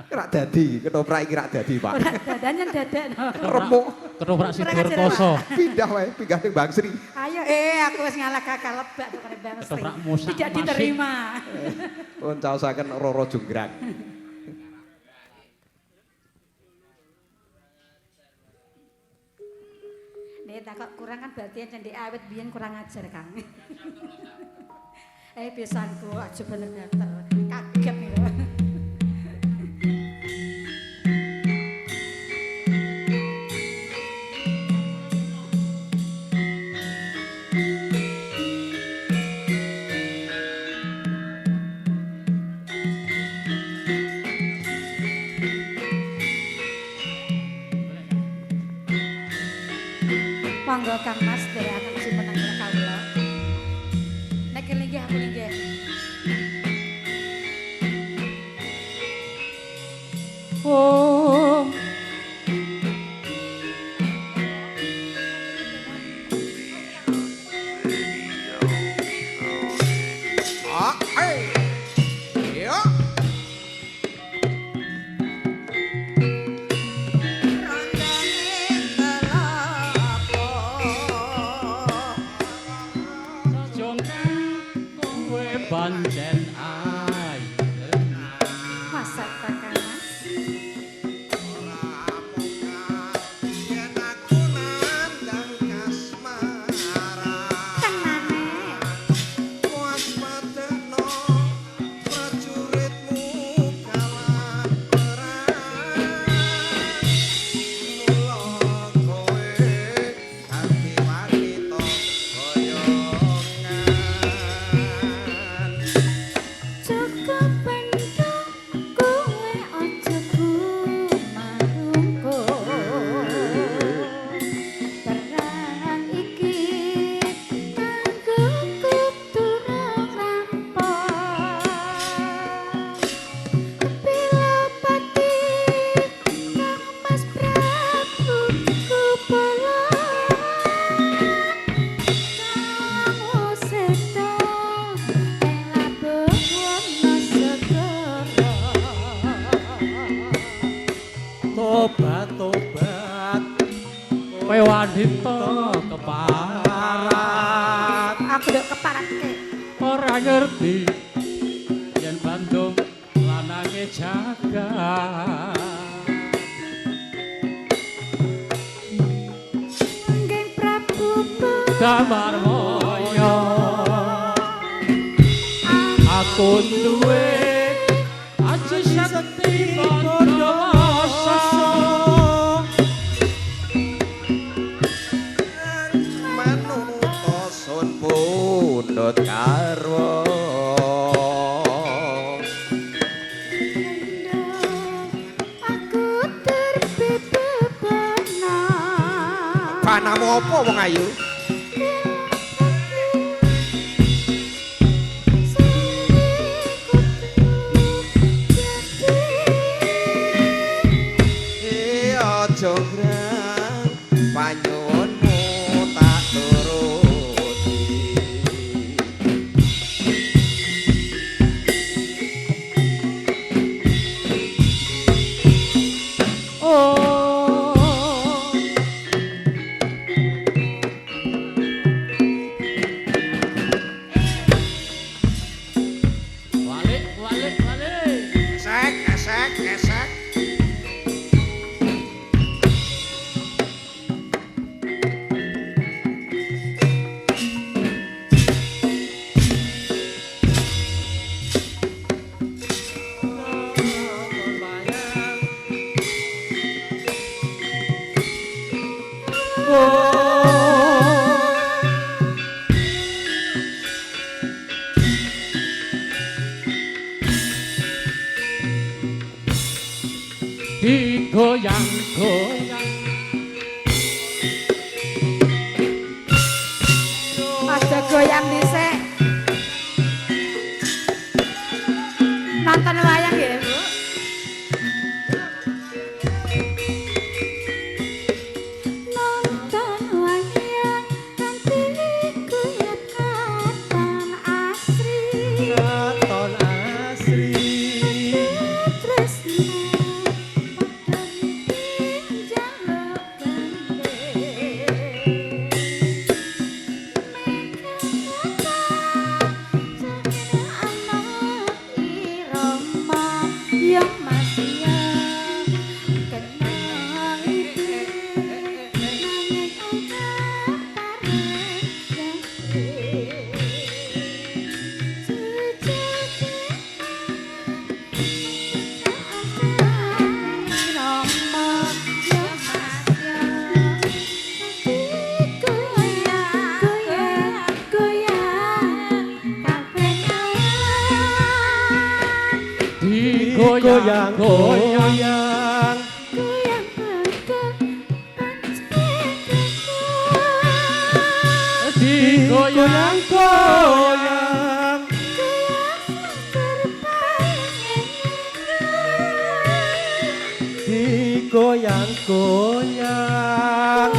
Rak dadi, ketoprak iki rak dadi, Pak. Ora dadane dadakno. Remuk. Ketoprak Kurang ajar, Sidoarjo. Pindah wae, pindah ning Bang Sri. Ayo aku wis ngalah kakak lebak tuh karo Bang Sri. Ketoprak musak Tidak masik. diterima. Pun caosaken Roro Jonggrang. Nek tak kok kurang kan berarti cendek awet biyen kurang ajar, Kang. Pisanku aja bener dater. Kaget nih. Monggo Kang Mas dherekaken jumeneng kawula. Nek linggih aku linggih. Oh. Ah, eh. Yo. Rondone kelapa. Jonggrang kowe pancen ayu. Masa ta Kang Mas? Yen aku nandang kasmaran. Tenane. Waspadakno prajuritmu kalah perang. Mula kowe dadi wanita goyongan. Cukup bendung kowe aja gumarungku. Perang iki kanggo durung rampung. Pilopati Kang Mas Prabu Kupala. Kamu seto ing labuh wana segara. Tobat tobat Kowe wanita keparat. Aku nduk keparake. Ora ngerti yen Bandung lanange jagat. Nggih Prabu Damar moyo aku duwe aji sakti kandhawasa. Manuta sun pundhut garwa. Aku terbebebana. Panamu apa wong ayu? Jonggrang, panyuwunmu tak turuti. Oh. Digoyang-goyang. Aja goyang dhisik. Nonton wayang ya, Bu. Nonton wayang kanthi guyub katon asri. Katon asri. Tresna padha njaluk gandhe. Ya Mas ya kena ibu nanging ora pareng Digoyang-goyang. Digoyang-goyang. Digoyang-goyang. Digoyang-goyang.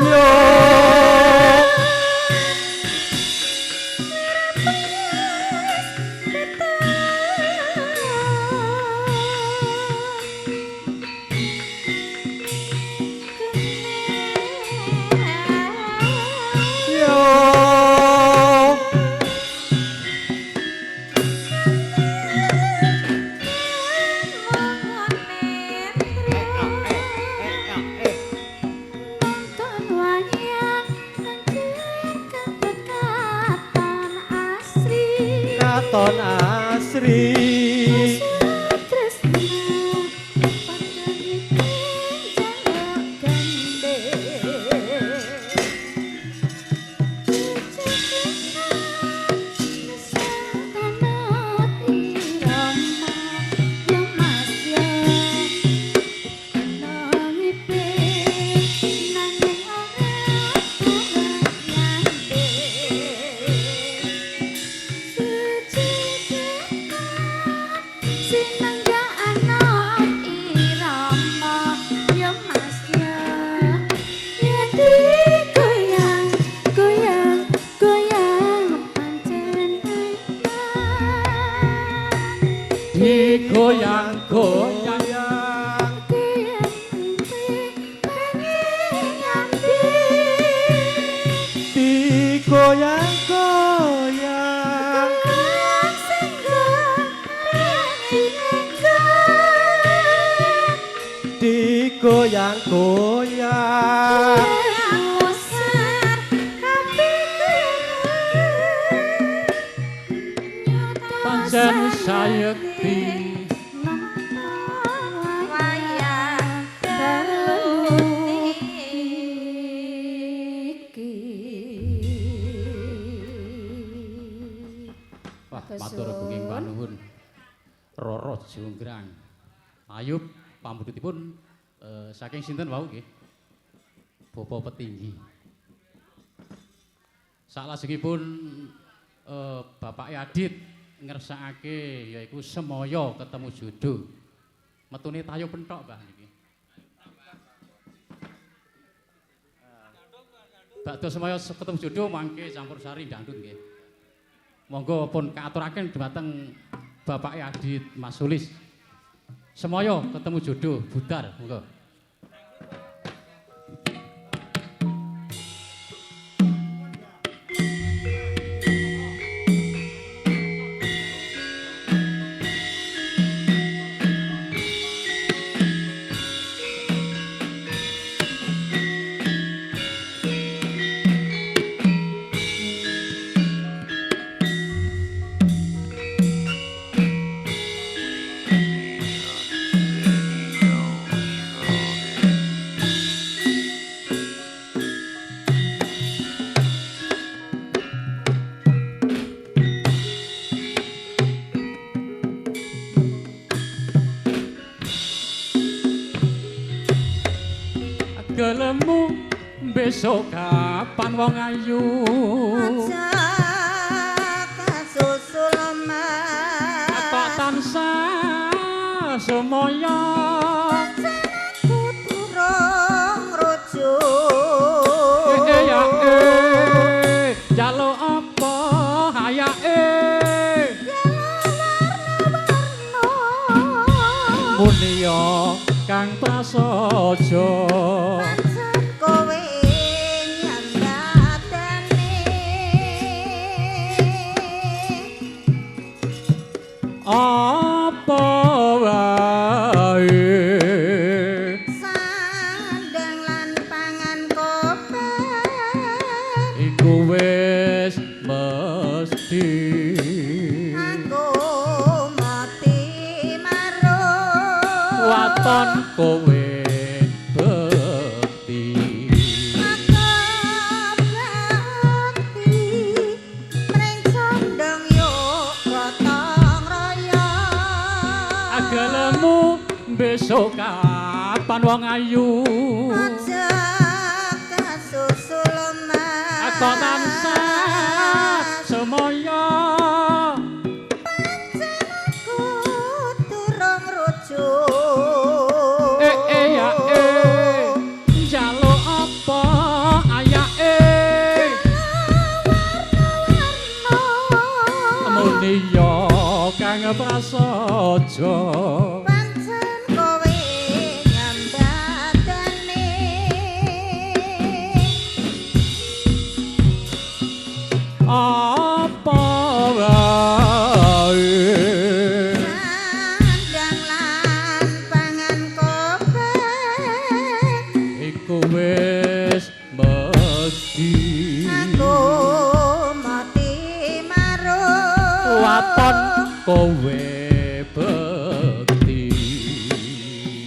Yo. Yo. Katon asri. Digoyang-goyang. Digoyang-goyang. Digoyang-goyang. Pancen sayekti. Wayang dalu iki. Wah, matur bunging panuwun. Roro Jonggrang. Ayub pamundhutipun saking sinten wau nggih? Bapak petinggi. Saklajengipun Bapak Adit ngersakake yaiku Semaya ketemu jodoh. Metune tayo penthok, Mbah niki. Bakdo Semaya ketemu jodoh mangke campur sari dangdut nggih. Monggo pun kaaturaken dhumateng Bapak Adit Mas Sulis. Semaya ketemu jodoh budar monggo. besok kapan wong ayu? Aja kasusul mas. Kok tansah sumoyo? Aku durung rujuk. Eh ya eh, jaluk apa hayake? Muniya kang prasaja. Pancen kowe nyambatane. Apa wae Sandang lan pangan koper. Iku wis mesti. Aku mati marung. Waton kowe bekti. Aku bakti mring condong yuk gotong royong. Agelemu besok kapan wong ayu? Aja kasusul mas. Kok tansah semoyo? Pancen aku durung rujuk. Eh eh ya eh, njaluk apa ayake? Warna-warna. Muniya kang prasaja. Pancen kowe nyambatane. Apa wae Sandang lan pangan koper. Iku wis mesti. Aku mati marung. Waton kowe bekti.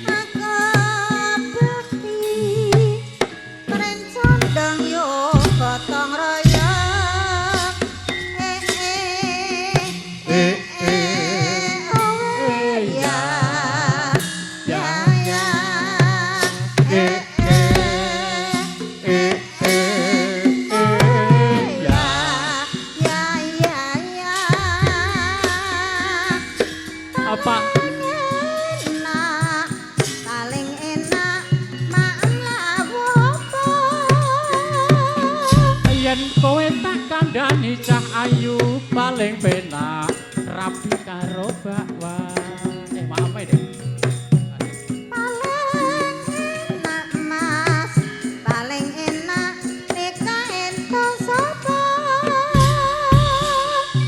Aku bekti mring condong yuk gotong royong. Eh eh eh eh oh ya ya ya eh eh eh eh oh ya ya ya ya. Apa? Enak, paling enak maem lawopo. Yen kowe tak kandhani cah ayu paling penak rabi karo bakwan. Eh maaf ae deh. Paling enak mas, paling enak nikah entuk sapa.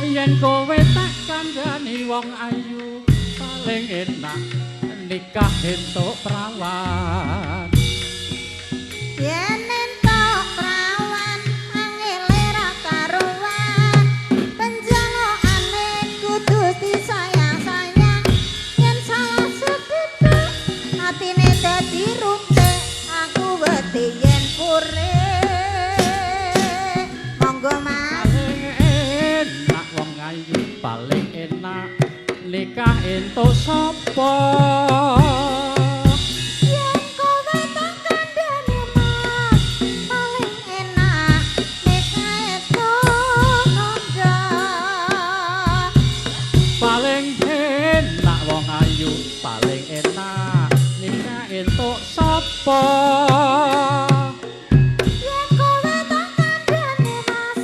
Yen kowe tak kandhani wong ayu paling enak nikah entuk prawan. Yen entuk prawan angele ra karuan, penjalukane kudu disayang-sayang. Yen salah sethithik atine dadi runtik, aku wedi yen pure. Monggo mas. Paling enak wong ayu paling enak nikah entuk sapa? Yen kowe tak kandhani mas, paling enak nikah entuk rondo. Paling enak wong ayu paling enak nikah entuk sapa? Yen kowe tak kandhani mas,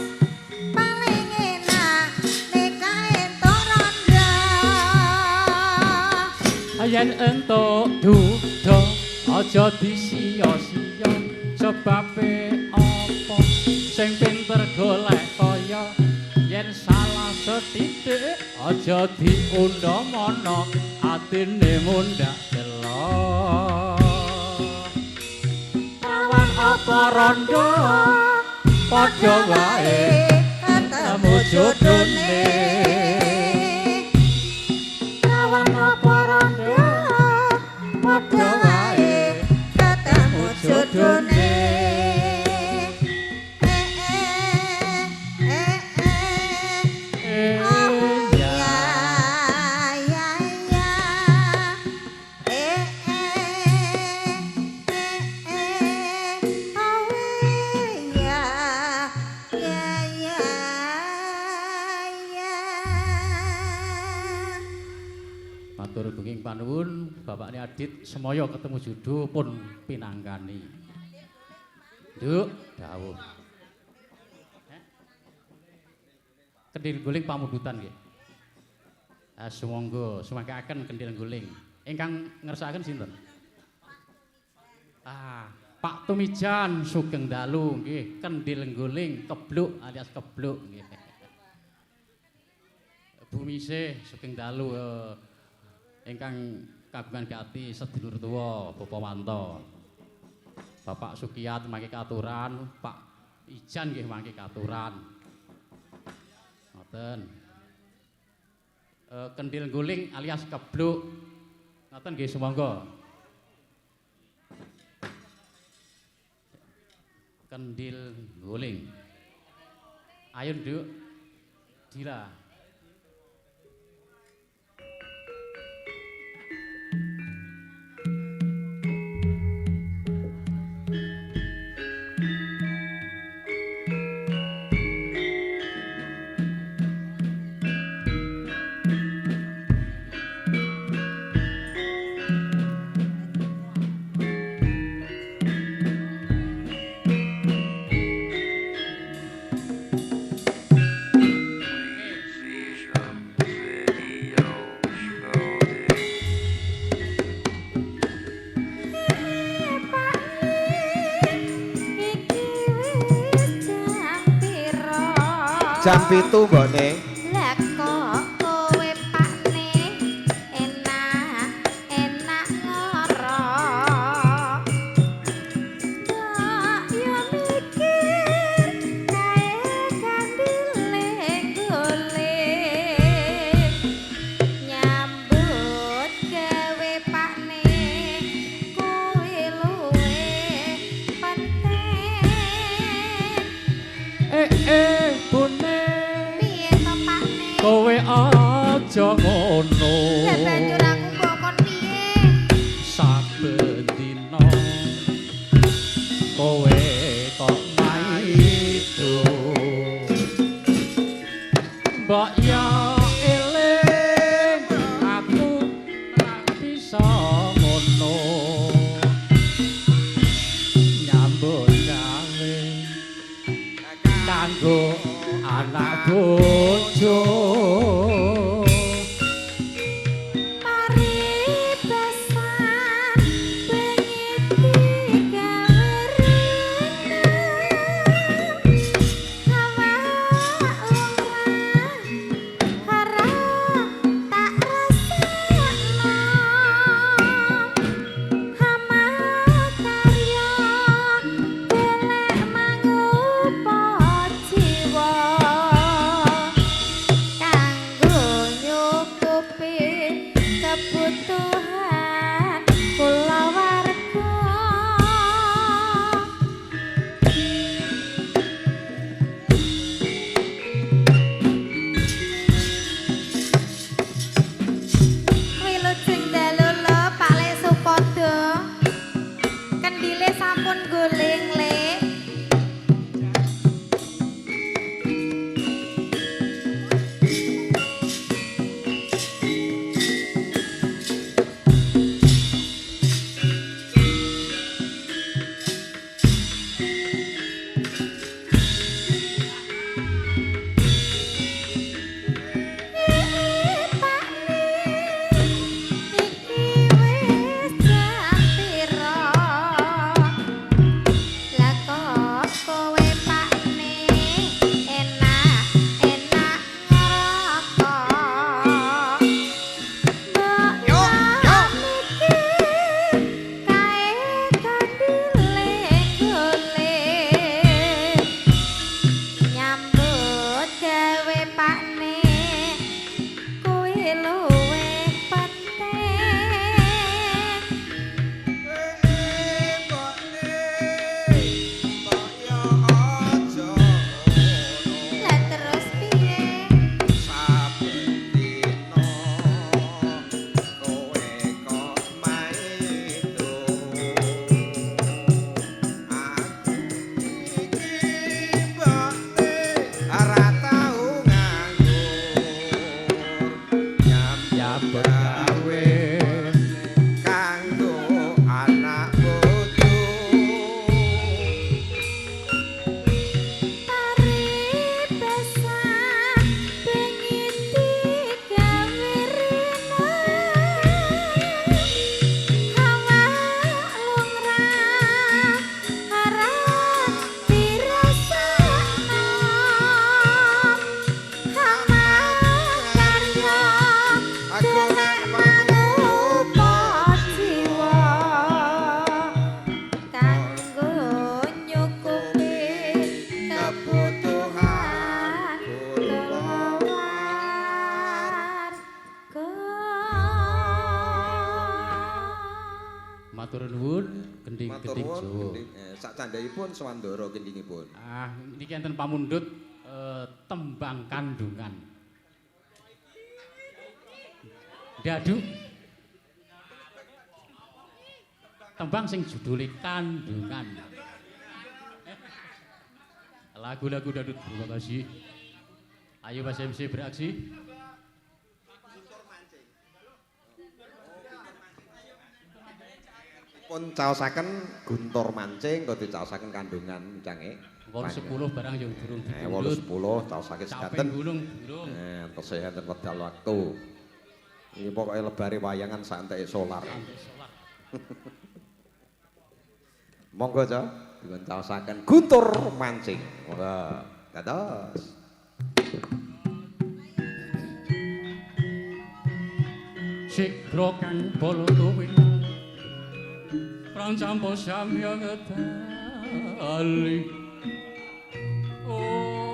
paling enak nikah entuk rondo. Yen entuk duda aja disiya-siya sebabe apa sing pinter golek kaya yen salah sethithik aja diundha-mana atine mundhak delok. Prawan apa rondo padha wae ketemu jodone. Prawan apa rondo padha wae ketemu jodone. Eh eh eh eh Eh ya ya ya ya eh eh eh eh awe. Matur gunging panuwun, bapakne Adit semaya ketemu judo pun pinangkani. Nduk, dawuh. Kendil guling pamundutan nggih. Ah sumangga, sumanggaken kendil guling. Ingkang ngersakaken sinten? Ah, Pak Tumijan sugeng dalu nggih, kendil guling kebluk alias kebluk nggih. Bumise sugeng dalu ingkang kagungan gati sedulur tuwa Bapak Wanto. Bapak Sukiat mangke katuran, Pak Ijan nggih mangke katuran. Ngoten. Kendil guling alias kebluk. Ngoten nggih sumangga. Kendil guling. Ayo Nduk. Dila. Jam 7 mbokne. Lah kok kowe Pakne enak enak ngorok. Kok yo mikir kae kandile golek. Nyambut gawe Pakne kuwi luwih penting. Bune. Piye to Pakne? Kowe aja ngono. Lah banjur aku mbok kon piye? Saben dina kowe kok maido. Mbok ya eling aku ra bisa ngono. Nyambut gawe kanggo anak bojo. Paribasan bengi digawe rene. Awak ora Matur nuwun gending-gending Jawa. Sak candhaipun Swandara gendingipun. Ah, niki enten pamundhut tembang kandungan. Dadu. Tembang sing judule Kandungan. Lagu-lagu dangdut, terima kasih. Ayo Mas MC beraksi. Pun caosaken Guntur Mancing kok dicaosaken Kandungan cange. 8.10 barang yang durung dipundhut. 8.10 caosake sedanten. Gulung durung. Tesih enten wekdal wektu. Iki pokoke lebare wayangan sak enteke solar. Monggo ca dipun caosaken Guntur Mancing. Monggo. Dados. Sigra kang bala tuwin prancampa samya ketali. Oh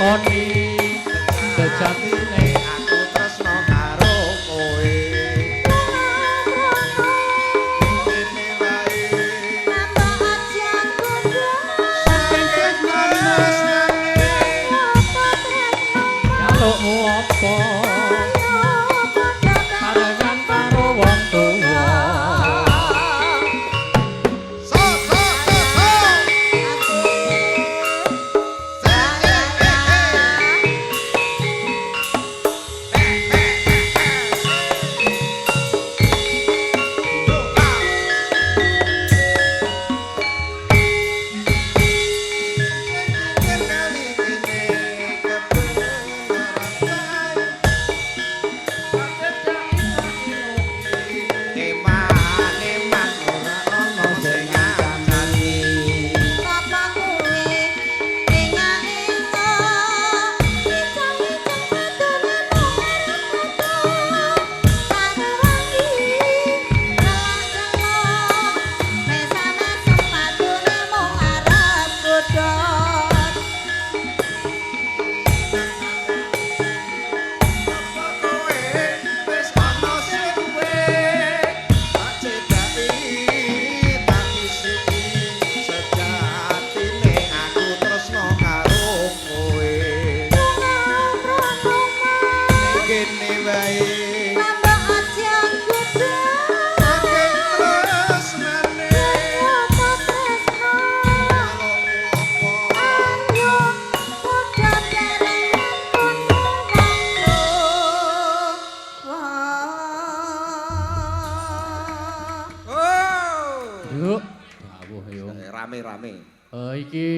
lakoni sejatine aku tresno karo kowe. Kene wae Nambah aja kudu saking tresnane apa tresno jalukmu apa ayo padha barengan karo wong tuwa. So so so so. Apa kowe engak-engok icang-icang padune mung arep foto karo wangi celak-celok mesam-mesem padune mung arep godhot. Nambah aja kudu apa tresno ayo padha barengan kono wong. Nduk, dawuh yo. Rame-rame. Iki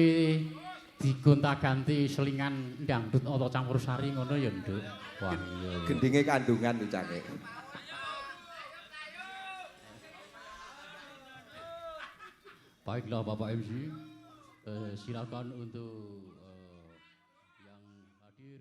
digonta-ganti selingan dangdut atau campur sari ngono ya, Nduk. Wah, iya. Iya. Gendinge kandungan ucake. Baiklah Bapak MC, silakan untuk yang hadir.